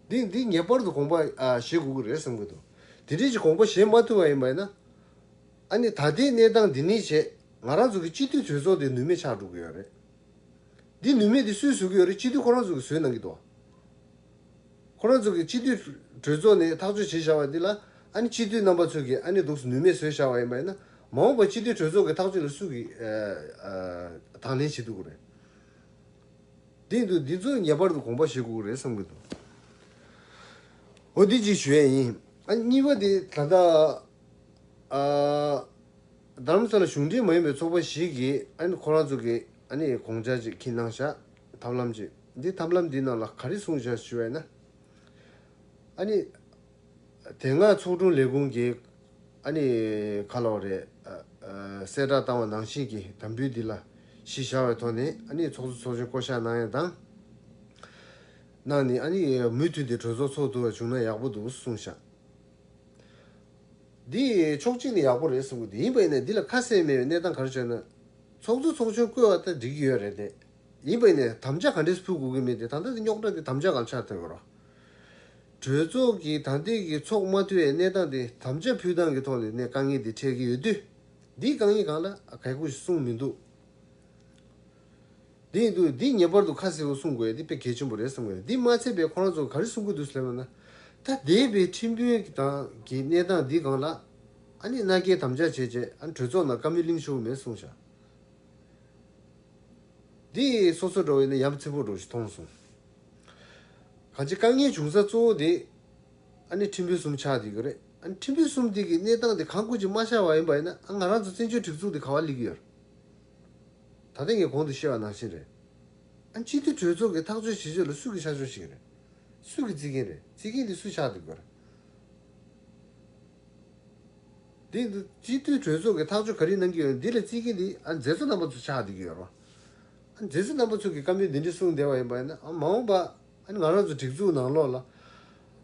འདི་འདི་ངེས་པར་དུ་དགོངས་པ་ཨ་བཞེས་དགོས་ཀྱི་རེད་བསམ་གྱི་འདུག་དེ་འདྲའི་ཅིག་དགོངས་པ་བཞེས་མ་ཐུབ་པ་ཡིན་པ་ཡིན་ན། ཨ་ནི་ད་ལྟའི་གནས་སྟངས་འདི་ནས་བྱས་ང་རང་ཚོ་གི་སྤྱི་འཐུས་གྲོས་ཚོགས་དེ་ནུས་མེད་ཆགས་འགྲོ་གི་ཡོད་རེད། འདི་ནུས་མེད་དེ་སུས་བཟོ་གི་ཡོད་རེད། སྤྱི་འཐུས་ཁོ་རང་ཚོ་གི་བཟོས་གནང་གི་འདུག་ཁོ་རང་ཚོ་གི་སྤྱི་འཐུས་གྲོས་ཚོགས་ནས་ཐག་གཅོད་བྱས་བཞག་པ་འདི་ལ་ཨ་ནི་སྤྱི་འཐུས་རྣམ་པ་ཚོ་གིས་ཨ་ནི་འདུག་སེ་ནུས་མེད་བཟོས་བཞག་པ་ཡིན་པ་ཡིན་ན། མ་འོངས་པ་སྤྱི་འཐུས་གྲོས་ཚོགས་ཀྱི་ཐག་གཅོད་ལ་སུ་གིས་ཨ་ཨ་དང་ལེན་བྱེད་ཐུབ་ཀྱི་རེད། དེ་ཡིན་དུས་འདི་ཚོ་ངེས་པར་དུ་དགོངས་པ་བཞེས་དགོས་ཀྱི་རེད་བསམ་གྱི་འདུག་འོ་འདི་གཅིག་ཞུ་ཡས་ཡིན། ཨ་གཉིས་པ་དེ་ད་ལྟ་ཨ་རྡ་རམ་ས་ལ་གཞུང་འབྲེལ་མ་ཡིན་པའི་ཚོགས་པ་ཞིག་གིས་ཨ་ནི་ཁོ་རང་ཚོ་གི་ཨ་ནི་དགོངས་འཆར་ཅིག་འཁྱེར་གནང་བཞག་ཐབས་ལམ་ཅིག་འདི་ཐབས་ལམ་འདི་ནང་ལ་ག་རེ་གསུངས་བཞག་ཞུ་བས་ན། ཨ་ནི། དེ་སྔ་ཚོགས་དྲུང་ལས་ཁུངས་ཀྱིས་ཨ་ནི་ག་ལབ་རེད། ཨ་ཨ་གསལ་བསྒྲགས་བཏང་བ་ནང་བཞིན་གྱི་དམ་འབུལ་འདི་ལ་གཞི་བཞག་པའི་ཐོག་ནས་ཨ་ནི་ཚོགས་གཙོ་ཚོགས་གཞོན་བསྐོ་གཞག་གནང་ཡ་དང་། གནང་ནས་ཨ་ནི་མུ་མཐུད་དེ་གྲོས་ཚོགས་ཚོགས་ཐུབ་པ་བྱུང་ན་ཡག་པོ་འདུག་གསུངས་ཤག་འདི་ཕྱོགས་གཅིག་ནས་ཡག་པོ་རེད་གསུང་གི་འདུག་ཡིན་པ་ཡིན་ན་འདི་ལ་ཁ་གསལ་མེད་པའི་གནས་སྟངས་ག་རེ་བྱུང་ན། ཚོགས་གཙོ་ཚོགས་གཞོན་བསྐོས་པ་ལྟར་འགྲིག་གི་ཡོད་རེད་དེ། ཡིན་པ་ཡིན་ནའི་དམ་བཅའ་ག་འདྲས་ཕུལ་དགོས་ཀྱི་མེད་དེ་ད་ལྟ་དེ་རྙོག་དྲ་དེ་དམ་བཅའ་སྒང་ཆགས་ཐོན་གི་རོ། གྲོས་ཚོགས་ཀྱིས་ད་ལྟའི་གི་ཚོགས་མ་ཐུབ་པའི་གནས་སྟངས་དེ་དམ་བཅའ་ཕུལ་སྟངས་ཀྱི་ཐོག་ནས་ནས་དཀའ་ངལ་དེ་འཕྲད་ཀྱི་ཡོད་དུས། འདིའི་དཀའ་ངལ་སྒང་ལ་གལ་ཁུར་ཞིག་གསུངས་མི་འདུག་འདི་ཡིན་དུས་འདི་ངེས་པར་དུ་ཁ་གསལ་པོ་གསུང་དགོས་ཡ་འདི་དཔེ་གལ་ཆེན་པོ་རེད་བསམ་གི་ཡོད། འདི་མ་ཚད་པའི་ཁོ་རང་ཚོ་ག་རེ་གསུང་གི་འདུག་ཟེར་ལབ་ན། ད་འདས་པའི་ཁྲིམས་དཔོན་དང་གི་གནས་སྟངས་འདི་སྒང་ལ་ཨ་ནི་མནའ་སྐྱེལ་དམ་བཅའ་བྱས་རྗེས་ཨ་ནི་གྲོས་ཚོགས་ནང་བཀའ་མོལ་གླེང་ཆོག་གི་མེད་གསུངས་ཤག་འདི་སོ་སོ་འགྲོ་བས་ན་ཡ་མཚན་པོ་འགྲོ་ཞིག་མཐོང་སོང་། གང་ཅི་དཀའ་ངལ་བྱུང་ས་གཙོ་བོ་དེ་ཨ་ནི་ཁྲིམས་དཔོན་གསུམ་ཆགས་བསྡད་ཀྱི་རེད། ཨ་ནི་ཁྲིམས་དཔོན་གསུམ་དེ་གི་གནས་སྟངས་དེ་གང་དགོས་ཀྱི་མ་ཤར་བ་ཡིན་པ་ཡིན་ན་ཨ་ང་རང་ཚོ་བཙན་བྱོལ་སྒྲིག་འཛུགས་དེ་ག་བ་སླེབས་ཀྱི་ཡོད་རེད། ད་ལྟ་ངས་གོང་དུ་བཤད་པ་ནང་བཞིན་རེད། ཨ་སྤྱི་འཐུས་གྲོས་ཚོགས་ཀྱི་ཐག་གཅོད་བྱེད་ཕྱོགས་ལ་སུ་གི་ཤར་ཕྱོགས་ཤིག་རེད། སུ་གི་རྩིས་མཁན་རེད། རྩིས་མཁན་དེ་སུ་ཆགས་འདུག་གི་རེད། འདི་འདི་སྤྱི་འཐུས་གྲོས་ཚོགས་ཀྱི་ཐག་གཅོད་ག་རེ་གནང་གི་ཡོད་འདི་ལ་རྩིས་མཁན་འདི་ཨ་མཛད་གཙོ་རྣམ་པ་ཚོ་ཆགས་བསྡད་ཀྱི་ཡོད་རེད། ཨ་མཛད་གཙོ་རྣམ་པ་ཚོ་གི་བཀའ་མོལ་འདི་འདྲ་གསུངས་བསྡད་པ་ཡིན་པ་ཡིན་ན་ཨ་མ་འོངས་པ་ཨ་ནི་ང་རང་ཚོ་སྒྲིག་འཛུགས་ནང་ལོགས་ལ་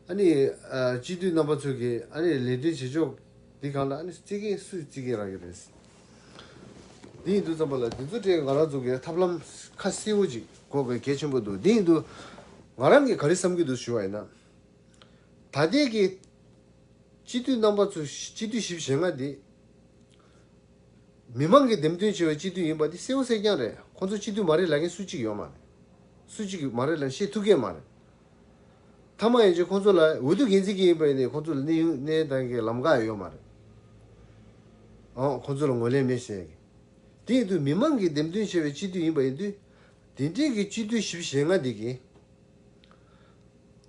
ཨ་ནི་ཨ་སྤྱི་འཐུས་རྣམ་པ་ཚོ་གི་ཨ་ནི་ལས་དོན་བྱེད་ཕྱོགས་འདི་སྒང་ལ་ཨ་ནི་རྩིས་མཁན་སུས་རྩིས་མཁན་རག་གི་རེད། འདི་ཡིན་དུས་ཙམ་པ་ལ་འདི་ཚོ་གྲས་ང་རང་ཚོ་གི་ཐབས་ལམ་ཁ་གསལ་པོ་ཅིག་དགོས་པའི་གལ་ཆེན་པོ་འདུག་འདི་ཡིན་དུས་ང་རང་གིས་ག་རེ་བསམ་གྱི་འདུག་ཞུ་བ་ཡིན་ན། ད་ལྟའི་གི་སྤྱི་འཐུས་རྣམ་པ་ཚོ་སྤྱི་འཐུས་བཞི་བཅུ་ཞེ་ལྔ་འདི། མི་མང་གིས་འདེམས་ཐོན་བྱས་པའི་སྤྱི་འཐུས་ཡིན་པ་འདི་གསལ་པོ་གསལ་རྐྱང་རེད། ཁོང་ཚོ་སྤྱི་འཐུས་མ་རེད་ལབ་མཁན་སུ་གཅིག་ཡོད་མ་རེད། སུ་གཅིག་གིས་མ་རེད་ལབ་བཤད་ཐུབ་མཁན་མ་རེད། མཐའ་མ་ཡིན་ཕྱིན་ཁོང་ཚོ་ལ་འོས་བསྡུ་འགན་འཛིན་གྱི་ཡིན་པ་ཡིན་ནའི་ཁོང་ཚོ་ལ་གནས་ཡུན་གནས་སྟངས་ཀྱི་ལམ་ཁ་ཡོད་མ་རེད། ཨོ་ཁོང་ཚོ་ལ་ངོས་ལེན་མེད་ཟེར་གི། དེ་ཡིན་དུས་མི་མང་གིས་འདེམས་ཐོན་བྱས་པའི་སྤྱི་འཐུས་ཡིན་པ་ཡིན་དུས། དེ་འདྲའི་གི་སྤྱི་འཐུས་བཞི་བཅུ་ཞེ་ལྔ་འདི་གིས།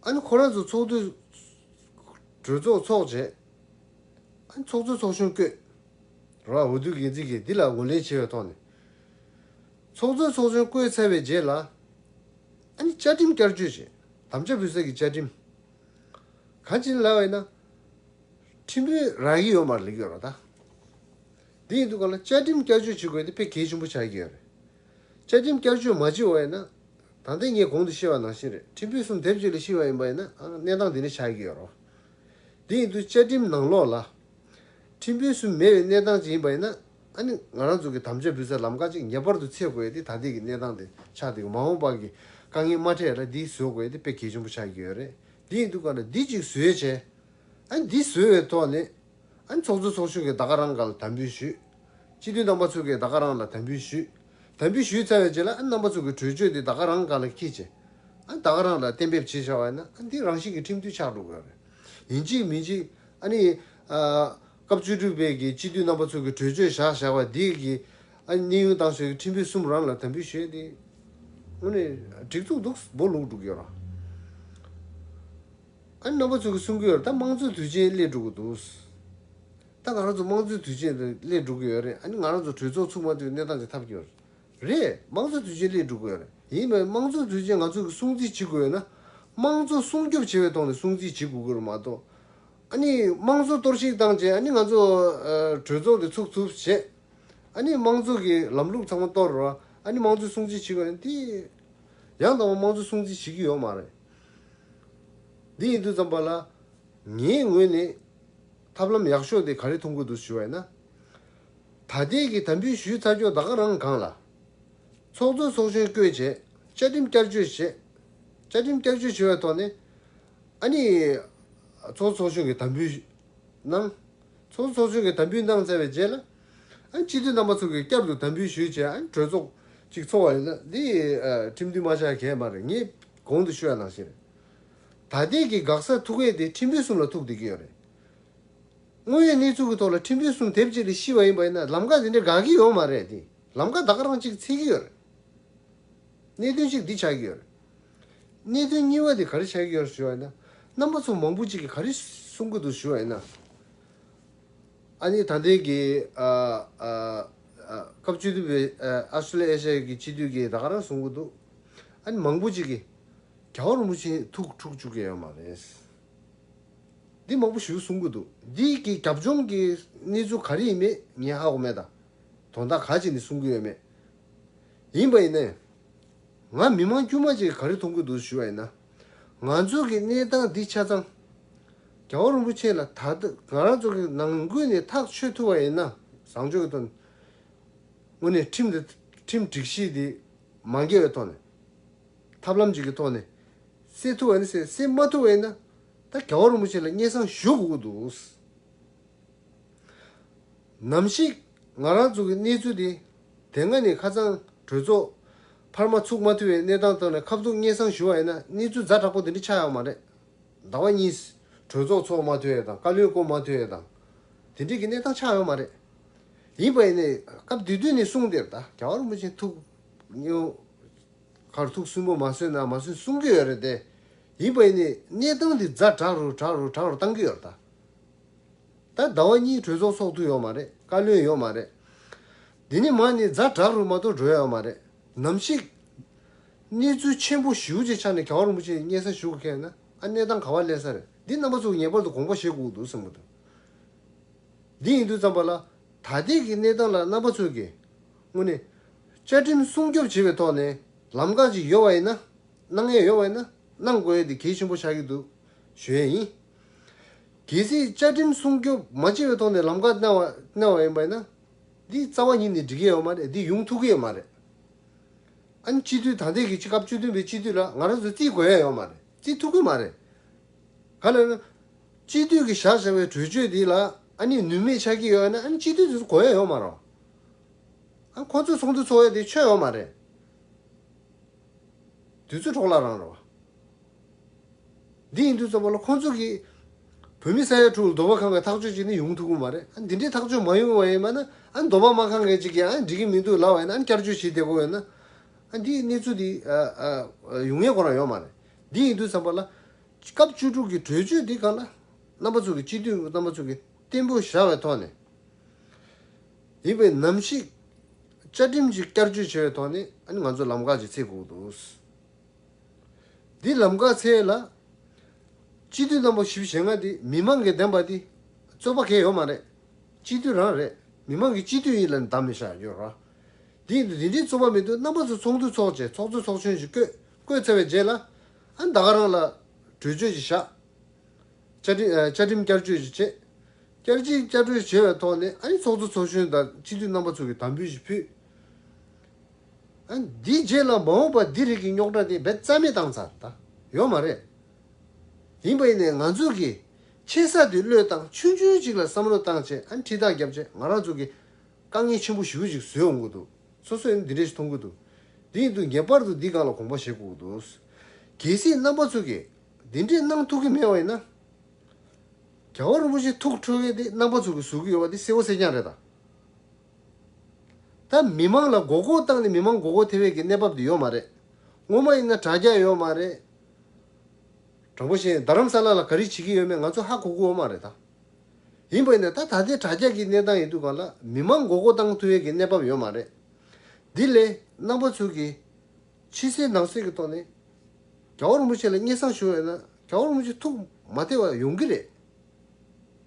ཨ་ནི་ཁོ་རང་ཚོ་ཚོགས་འདུ་གྲོས་ཚོགས་ཚོགས་རྗེས། ཨ་ནི་ཚོགས་གཙོ་ཚོགས་གཞོན་བསྐོས། ར་འོས་བསྡུ་འགན་འཛིན་གྱིས་འདི་ལ་ངོས་ལེན་བྱས་པའི་ཐོག་ནས། ཚོགས་གཙོ་ཚོགས་གཞོན་བསྐོས་ཚར་བའི་རྗེས་ལ། ཨ་ནི་བཅའ་ཁྲིམས་བསྐྱར་བཅོས་བྱས། དམ་བཅའ་ཕུལ་ས་ཀྱི་བཅའ་ཁྲིམས། གང་ཅི་ལབ་པ་ཡིན་ན། ཁྲིམས་དཔོན་རག་གི་ཡོད་མ་རེད་ལབ་ཀྱི་ཡོད་རེད་ད། འདི་ཡིན་དུས་གང་ལ་བཅའ་ཁྲིམས་བསྐྱར་བཅོས་བྱེད་དགོས་དེ་དཔེ་གལ་ཆེན་པོ་ཆགས་ཀྱི་ཡོད་རེད། བཅའ་ཁྲིམས་བསྐྱར་བཅོས་མ་བྱས་པ་ཡིན་ན། ད་ལྟ་ངས་གོང་དུ་བཤད་པ་ནང་བཞིན་རེད། ཁྲིམས་དཔོན་གསུམ་དེབ་གཅིག་ལ་བཤད་པ་ཡིན་པ་ཡིན་ན་ཨ་གནས་སྟངས་འདི་འདྲ་ཆགས་ཀྱི་ཡོད་རེད། འདི་ཡིན་དུས་བཅའ་ཁྲིམས་ནང་ལོགས་ལ། ཁྲིམས་དཔོན་གསུམ་མེད་པའི་གནས་སྟངས་ཅིག་ཡིན་པ་ཡིན་ན། ཨ་ནི་ང་རང་ཚོ་གི་དམ་བཅའ་འབུལ་སའི་ལམ་ཁ་ཅིག་ངེས་པར་དུ་འཚོལ་དགོས་ཡ་དེ་ད་ལྟའི་གི་གནས་སྟངས་དེ་ཆགས་བསྡད་ཀྱི་མ་འོངས་པ་གི་ དཀའ་ངལ་མ་འཕྲད་ལ་འདི་བཟོ་དགོས་དེ་དཔེ་གལ་ཆེན་པོ་ཆགས་ཀྱི་ཡོད་རེད། འདི་ཡིན་དུས་ག་ལ་འདི་གཅིག་བཟོས་བྱས། ཨ་འདི་བཟོས་པའི་ཐོག་ནས། ཨ་ཚོགས་གཙོ་ཚོགས་གཞོན་གྱིས་ད་ག་རང་སྒང་ལ་དམ་འབུལ་ཞུས། སྤྱི་འཐུས་རྣམ་པ་ཚོ་གིས་ད་ག་རང་ལ་དམ་འབུལ་ཞུས། དམ་འབུལ་ཞུས་ཚར་བའི་རྗེས་ལ་ཨ་རྣམ་པ་ཚོ་གི་གྲོས་ཆོད་དེ་ད་ག་རང་སྒང་ལ་འཁྱེར་བྱས། ཨ་ད་ག་རང་ལ་གཏན་འབེབས་བྱས་བཞག་པ་ཡིན་ན་ཨ་འདི་རང་བཞིན་གྱི་ཁྲིམས་མཐུན་ཆགས་འགྲོ་གི་ཡོད་རེད། ཡིན་གཅིག་མིན་གཅིག་ཨ་ནི། ཨ་སྐབས་བཅུ་དྲུག་པའི་གི་སྤྱི་འཐུས་རྣམ་པ་ཚོ་གི་གྲོས་ཆོད་བཞག་བཞག་པ་འདི་གི། ཨ་གནས་དབྱུང་བཏང་སའི་ཁྲིམས་དཔོན་གསུམ་རང་ལ་དམ་འབུལ་ཞུས་ཏེ། དངོས་གནས་སྒྲིག་འཛུགས་འདུག་སྦོ་ལུག་འགྲོ་གི་ཡོད་ར། ཨ་ནི་རྣམ་པ་ཚོ་གི་གསུང་གི་ཡོད་ར། ད་དམངས་གཙོའི་དུས་ཆེན་སླེབས་འགྲོ་གི་འདུག་ད་ང་རང་ཚོ་དམངས་གཙོའི་དུས་ཆེན་དེ་སླེབས་འགྲོ་གི་ཡོད་རེད། ཨ་ནི་ང་རང་ཚོ་གྲོས་ཚོགས་ཚུགས་མ་ཐུབ་གནས་སྟངས་ཅིག་ཐབས་ཀྱི་ཡོད་རེད། དམངས་གཙོའི་དུས་ཆེན་སླེབས་འགྲོ་གི་ཡོད་རེད། ཡིན་པས་དམངས་གཙོའི་དུས་ཆེན་ང་ཚོ་གི་སྲུང་བརྩི་བྱེད་དགོས་ཡོད་ན། དམངས་གཙོ་སྲུང་སྐྱོབ་བྱེད་པའི་ཐོག་ནས་སྲུང་བརྩི་བྱེད་དགོས་ཀྱི་རེད་མ་གཏོགས། ཨ་ནི་དམངས་གཙོ་གཏོར་བཤིག་བཏང་བྱས་ཨ་ནི་ང་ཚོ་ཨ་གྲོས་ཚོགས་དེ་ཚུགས་ཐུབ་བྱས། ཨ་ནི་དམངས་གཙོ་གི་ལམ་ལུགས་ཚང་མ་གཏོར་རོ། ཨ་ནི་དམངས་གཙོ་སྲུང་བརྩི་བྱེད་དགོས་ཡོད་ན་དེ། ཡང་དང་པོ་དམངས་གཙོ་སྲུང་བརྩི་བྱེད་ཀྱི་ཡོད་མ་རེད། འདི་ཡིན་དུས་ཙམ་པ་ལ། ངའི་ངོས་ནས་ཐབས་ལམ་ཡག་ཤོས་དེ་ག་རེ་མཐོང་གི་འདུག་ཞུ་བ་ཡིན་ན། ད་ལྟའི་གི་དམ་འབུལ་ཞུས་ཚར་ཆོག་ད་ག་རང་སྒང་ལ། ཚོགས་གཙོ་ཚོགས་གཞོན་བསྐོས་བྱས། བཅའ་ཁྲིམས་བསྐྱར་བཅོས་བྱས། བཅའ་ཁྲིམས་བསྐྱར་བཅོས་བྱས་པའི་ཐོག་ནས། ཨ་ནི། ཚོགས་གཙོ་ཚོགས་གཞོན་གྱི་དམ་འབུལ་གནང་། ཚོགས་གཙོ་ཚོགས་གཞོན་གྱི་དམ་འབུལ་གནང་ཚར་བའི་རྗེས་ལ། ཨ་ནི་སྤྱི་འཐུས་རྣམ་པ་ཚོ་གིས་བསྐྱར་དུ་དམ་འབུལ་ཞུས་བྱས་ཨ་ནི་གྲོས་ཚོགས་ཅིག་ཚོགས་པ་ཡིན་ན་འདི་ཁྲིམས་མཐུན་མ་ཆགས་གལ་མ་རེད། ངས་གོང་དུ་ཞུས་པ་ནང་བཞིན་རེད། ད་ལྟའི་གི་འགག་ས་ཐུག་ཡས་དེ་ཁྲིམས་དཔོན་གསུམ་ལ་ཐུག་བསྡད་ཀྱི་ཡོད་རེད། དངོས་ཡོད་གནས་ཚུལ་གྱི་ཐོག་ལ་ཁྲིམས་དཔོན་གསུམ་དེབ་གཅིག་ལ་ཤི་བ་ཡིན་པ་ཡིན་ན་ལམ་ཁ་དེ་འདྲ་འགག་གི་ཡོད་མ་རེད་དེ། ལམ་ཁ་ད་ག་རང་གཅིག་འཚོལ་གྱི་ཡོད་རེད། གནད་དོན་གཅིག་འདི་ཆགས་ཀྱི་ཡོད་རེད། གནད་དོན་གཉིས་པ་དེ་ག་རེ་ཆགས་ཀྱི་ཡོད་རེད་ཞུ་བ་ཡིན་ན། རྣམ་པ་ཚོ་མང་པོ་གཅིག་གིས་ག་རེ་གསུང་གི་འདུག་ཞུ་བ་ཡིན་ན། ཨ་ནི་ད་ལྟའི་གི་ཨ་ཨ་ཨ་སྐབས་བཅུ་བདུན་པའི་ཨ་ཨ་སི་ཊྲེ་ལི་ཡ་ཨེ་ཤ་ཡའི་གི་སྤྱི་འཐུས་ཀྱིས་ད་ག་རང་གསུང་གི་འདུག་ཨ་ནི་མང་པོ་གཅིག་གིས་རྒྱལ་བ་རིན་པོ་ཆེ་ཐུགས་འཁྲུག་བཅུག་གི་ཡོད་མ་རེད། འདི་མང་པོ་ཞིག་གསུང་གི་འདུག་འདི་གི་རྒྱབ་ལྗོངས་ཀྱི་གནས་ཚུལ་ག་རེ་ཡིན་མེད་ངས་ཧ་གོ་མེད་ད། དོན་དག་ག་ཅིག་ནས་གསུང་གི་ཡོད་མེད། ཡིན་པ་ཡིན་ནའི། ང་མི་མང་དཀྱུས་མ་ཅིག་ག་རེ་མཐོང་གི་འདུག་ཞུ་བ་ཡིན་ན། ང་ཚོ་གི་གནས་སྟངས་འདི་ཆ་ཚང་། རྒྱལ་བ་རིན་པོ་ཆེ་ལ་ད་ལྟ་ང་རང་ཚོ་གི་ནང་ཁུལ་ནས་ཐག་ཆོད་ཐུབ་པ་ཡིན་ན་བཟང་ཕྱོགས་ཀྱི་དོན། དངོས་གནས་ཁྲིམས་འདི་ཁྲིམས་སྒྲིག་གཞི་འདི་མ་འགལ་བའི་ཐོག་ནས། ཐབས་ལམ་ཅིག་གི་ཐོག་ནས་སེལ་ཐུབ་པ་ཡིན་ན་སེལ། སེལ་མ་ཐུབ་པ་ཡིན་ན་ད་རྒྱལ་བ་རིན་པོ་ཆེ་ལ་སྙན་སེང་ཞུ་དགོས་ཀྱི་འདུག་ནམ་ཞིག་ང་རང་ཚོ་གི་གནས་ཚུལ་འདི་དེ་སྔ་ནས་ཁ་སང་གྲོས་ཚོགས་འཕར་མ་ཚུགས་མ་ཐུབ་པའི་གནས་སྟངས་ཐོག་ནས་ཁ་ཐུག་སྙན་སེང་ཞུ་བ་ཡིན་ན་གནས་ཚུལ་ཛ་དྲག་པོ་དེ་འདྲ་ཆགས་ཡོད་མ་རེད། ཟླ་བ་གཉིས་གྲོས་ཚོགས་ཚོགས་མ་ཐུབ་ཡས་དང་བཀའ་བློན་བསྐོ་མ་ཐུབ་ཡས་དང་། དེ་འདྲའི་གི་གནས་སྟངས་ཆགས་ཡོད་མ་རེད། ཡིན་པ་ཡིན་ནའི་སྐབས་དེ་དུས་ནས་གསུངས་བསྡད་ད་རྒྱལ་བ་རིན་པོ་ཆེ་ཐུགས་ཉེ་བོ་ཁར་ཐུགས་སུན་པོ་མ་བཟོས་ན་མ་བཟོས་གསུང་གི་ཡོད་རེད་དེ། ཡིན་པ་ཡིན་ནའི་གནས་སྟངས་འདི་ཛ་དྲག་རུ་དྲག་རུ་དྲག་རུ་བཏང་གི་ཡོད་རེད་ད། ད་ཟླ་བ་གཉིས་གྲོས་ཚོགས་ཚོགས་ཐུབ་ཡོད་མ་རེད། བཀའ་བློན་ཡོད་མ་རེད། འདི་ནས་མར་ནི་ཛ་དྲག་རུ་མ་གཏོགས་འགྲོ་ཡོད་མ་རེད། ནམ་ཞིག་གནས་ཚུལ་ཆེན་པོ་ཞེ་པོ་ཅིག་ཆགས་ནས་རྒྱལ་བ་རིན་པོ་ཆེ་སྙན་སེང་ཞུ་དགོས་ཁེལ་ན་ཨ་གནས་སྟངས་ག་པར་སླེབས་ས་རེད། འདི་རྣམ་པ་ཚོ་ངེས་པར་དུ་དགོངས་པ་བཞེས་དགོས་འདུག་བསམ་གྱི་འདུག་འདི་ཡིན་དུས་ཙམ་པ་ལ་ད་ལྟའི་གི་གནས་སྟངས་ལ་རྣམ་པ་ཚོས་ཀྱི་དངོས་གནས་བཅའ་ཁྲིམས་སྲུང་སྐྱོབ་བྱེད་པའི་ཐོག་ནས་ལམ་ཁ་ཅིག་ཡོད་པ་ཡིན་ན། གནང་ཡས་ཡོད་པ་ཡིན་ན་གནང་དགོས་ཡས་དེ་གལ་ཆེན་པོ་ཆགས་ཀྱི་འདུག་ཞུ་ཡས་ཡིན། གལ་སྲིད་བཅའ་ཁྲིམས་སྲུང་སྐྱོབ་མ་བྱས་པའི་ཐོག་ནས་ལམ་ཁ་གནང་བ་གནང་བ་ཡིན་པ་ཡིན་ན། འདི་རྩ་བ་ཉིད་ནས་འགྲིག་གི་ཡོད་མ་རེད། འདི་ཡོང་ཐུབ་ཀྱི་ཡོད་མ་རེད། ཨ་ནི་སྤྱི་འཐུས་ད་ལྟའི་གི་སྤྱི་སྐབས་བཅུ་བདུན་པའི་སྤྱི་འཐུས་ལ་ང་རང་ཚོ་རྩིས་དགོས་ཡ་ཡོད་མ་རེད། རྩིས་ཐུབ་ཀྱི་མ་རེད། ག་ལ་ན། སྤྱི་འཐུས་ཀྱི་བཞག་བཞག་པའི་གྲོས་ཆོད་འདི་ལ་ཨ་ནི་ནུས་མེད་ཆགས་ཀྱི་ཡོད་ན་ཨ་ནི་སྤྱི་འཐུས་དེ་ཚོ་དགོས་ཡ་ཡོད་མ་རེད། ཨ་ཁོ་ཚོས་ཚོགས་འདུ་ཚོགས་ཡ་དེ་ཆོད་ཡོད་མ་རེད། དུས་ཚོད་འཕྲོ་བརླག་རང་རེད་བ། འདི་ཡིན་དུས་ཙམ་པ་ལ་ཁོང་ཚོ་གིས་བོད་མི་ས་ཡ་དྲུག་ལ་འདོད་པ་ཁེངས་པའི་ཐག་གཅོད་བྱས་ནས་ཡོང་ཐུབ་ཀྱི་མ་རེད། ཨ་འདི་འདྲའི་ཐག་གཅོད་མ་ཡོང་བ་ཡིན་པ་ན་ཨ་འདོད་པ་མ་ཁེངས་མཁན་ཅིག་གིས་ཨ་འགྲིག་གི་མི་འདུག་ལབ་པ་ཡིན་ན་ཨ་བསྐྱར་བཅོས་བྱེད་བསྡད་དགོས་ཡོད་ན། ཨ་འདིའི་གནས་ཚུལ་འདི་ཨ་ཨ་ཡོང་ཡས་ཁོ་རང་ཡོད་མ་རེད། འདི་ཡིན་དུས་ཙམ་པ་ལ་སྐབས་བཅུ་དྲུག་གི་གྲོས་ཆོད་འདི་སྒང་ལ་རྣམ་པ་ཚོ་གི་སྤྱི་འཐུས་རྣམ་པ་ཚོ་གི་བརྟན་པོ་བཞག་པའི་ཐོག་ནས། ཡིན་པའི་ནམ་ཞིག་བཅའ་ཁྲིམས་ཀྱི་བསྐྱར་བཅོས་བྱས་པའི་ཐོག་ནས་ཨ་ནི་ང་ཚོ་ལམ་ཁ་ཅིག་འཚོལ་དགོས་འདུག་འདི་ལམ་ཁ་འཚོལ་ལ། སྤྱི་འཐུས་རྣམ་པ་བཞི་བཅུ་ཞེ་ལྔ་འདི་མི་མང་གི་འདེམས་པ་འདི་རྩོད་པ་གང་ཡང་ཡོད་མ་རེད། སྤྱི་འཐུས་རང་རེད། མི་མང་གི་སྤྱི་འཐུས་ཡིན་ལབ་ནས་གདམ་མི་བཞག་ཡོད་ར། འདི་འདི་འདྲའི་རྩོད་པ་མི་འདུག་རྣམ་པ་ཚོ་ཚོགས་འདུ་ཚོགས་བྱས་ཚོགས་གཙོ་ཚོགས་གཞོན་ཞིག་བསྐོས། བསྐོས་ཚར་བའི་རྗེས་ལ་ཨ་ནི་ད་ག་རང་ལ་གྲོས་ཆོད་ཅིག་བཞག་བཅའ་ཁྲིམས་ཨ་བཅའ་ཁྲིམས་བསྐྱར་བཅོས་ཤིག་བྱས། བསྐྱར་ཅིག་བསྐྱར་བཅོས་བྱས་པའི་ཐོག་ནས་ཨ་ནི་ཚོགས་གཙོ་ཚོགས་གཞོན་དང་སྤྱི་འཐུས་རྣམ་པ་ཚོ་གིས་དམ་འབུལ་ཞིག་ཕུལ། ཨ་འདིའི་རྗེས་ལ་མ་འོངས་པ་འདི་རིགས་ཀྱི་རྙོག་དྲ་དེ་རྦད་རྩ་མེད་བཏང་ཚར་ད། ཡོད་མ་རེད། ཡིན་པ་ཡིན་ནའི་ང་ཚོ་གིས་ཆེ་ས་དེ་བློས་བཏང་། ཆུང་ཆུང་ཅིག་ལ་བསམ་བློ་བཏང་བྱས། ཨ་ཁྲིད་ཐག་བརྒྱབ་བྱས། ང་རང་ཚོ་གིས་དཀའ་ངལ་ཆེན་པོ་ཞེ་པོ་ཅིག་བཟོས་འོང་གི་འདུག། སོ་སོས་འདི་འདྲ་ཞིག་མཐོང་གི་འདུག། འདི་ཡིན་དུས་ངེས་པར་དུ་འདི་སྒང་ལ་དགོངས་པ་བཞེས་དགོས་ཀྱི་འདུག། གལ་སྲིད་རྣམ་པ་ཚོ་གིས་འདི་འདྲས་གནང་ཐུབ་ཀྱི་མེད་པ་ཡིན་ན། རྒྱལ་བ་རིན་པོ་ཆེ་ཐུགས་ཁྲོ་མཁན་དེ་རྣམ་པ་ཚོ་གིས་བཟོ་གི་ཡོད་པ་དེ་གསལ་པོ་གསལ་རྐྱང་རེད་ད། ད་མི་མང་ལ་མགོ་སྐོར་བཏང་ནས་མི་མང་མགོ་སྐོར་ཐེབས་ཡས་ཀྱི་གནས་བབ་དེ་ཡོད་མ་རེད། སྔོན་མ་ཡིན་ན་དྲ་རྒྱ་ཡོད་མ་རེད། དྲང་པོ་བཤད་ན་རྡ་རམ་ས་ལ་ལ་ག་རེ་བྱེད་ཀྱི་ཡོད་མེད་ང་ཚོ་ཧ་གོ་གི་ཡོད་མ་རེད་ད། ཡིན་པ་ཡིན་ན་ད་ད་ལྟའི་དྲ་རྒྱ་གི་གནས་སྟངས་ཡིན་དུས་སྒང་ལ་མི་མང་མགོ་སྐོར་བཏང་ཐུབ་ཡས་ཀྱི་གནས་བབ་ཡོད་མ་རེད། འདི་ལས་རྣམ་པ་ཚོ་གིས་ཕྱི་གསལ་ནང་གསལ་གྱི་ཐོག་ནས་རྒྱལ་བ་རིན་པོ་ཆེ་ལ་སྙན་སེང་ཞུ་བ་ཡིན་ན། རྒྱལ་བ་རིན་པོ་ཆེ་ཐུགས་མ་བདེ་བ་ཡོང་གི་རེད།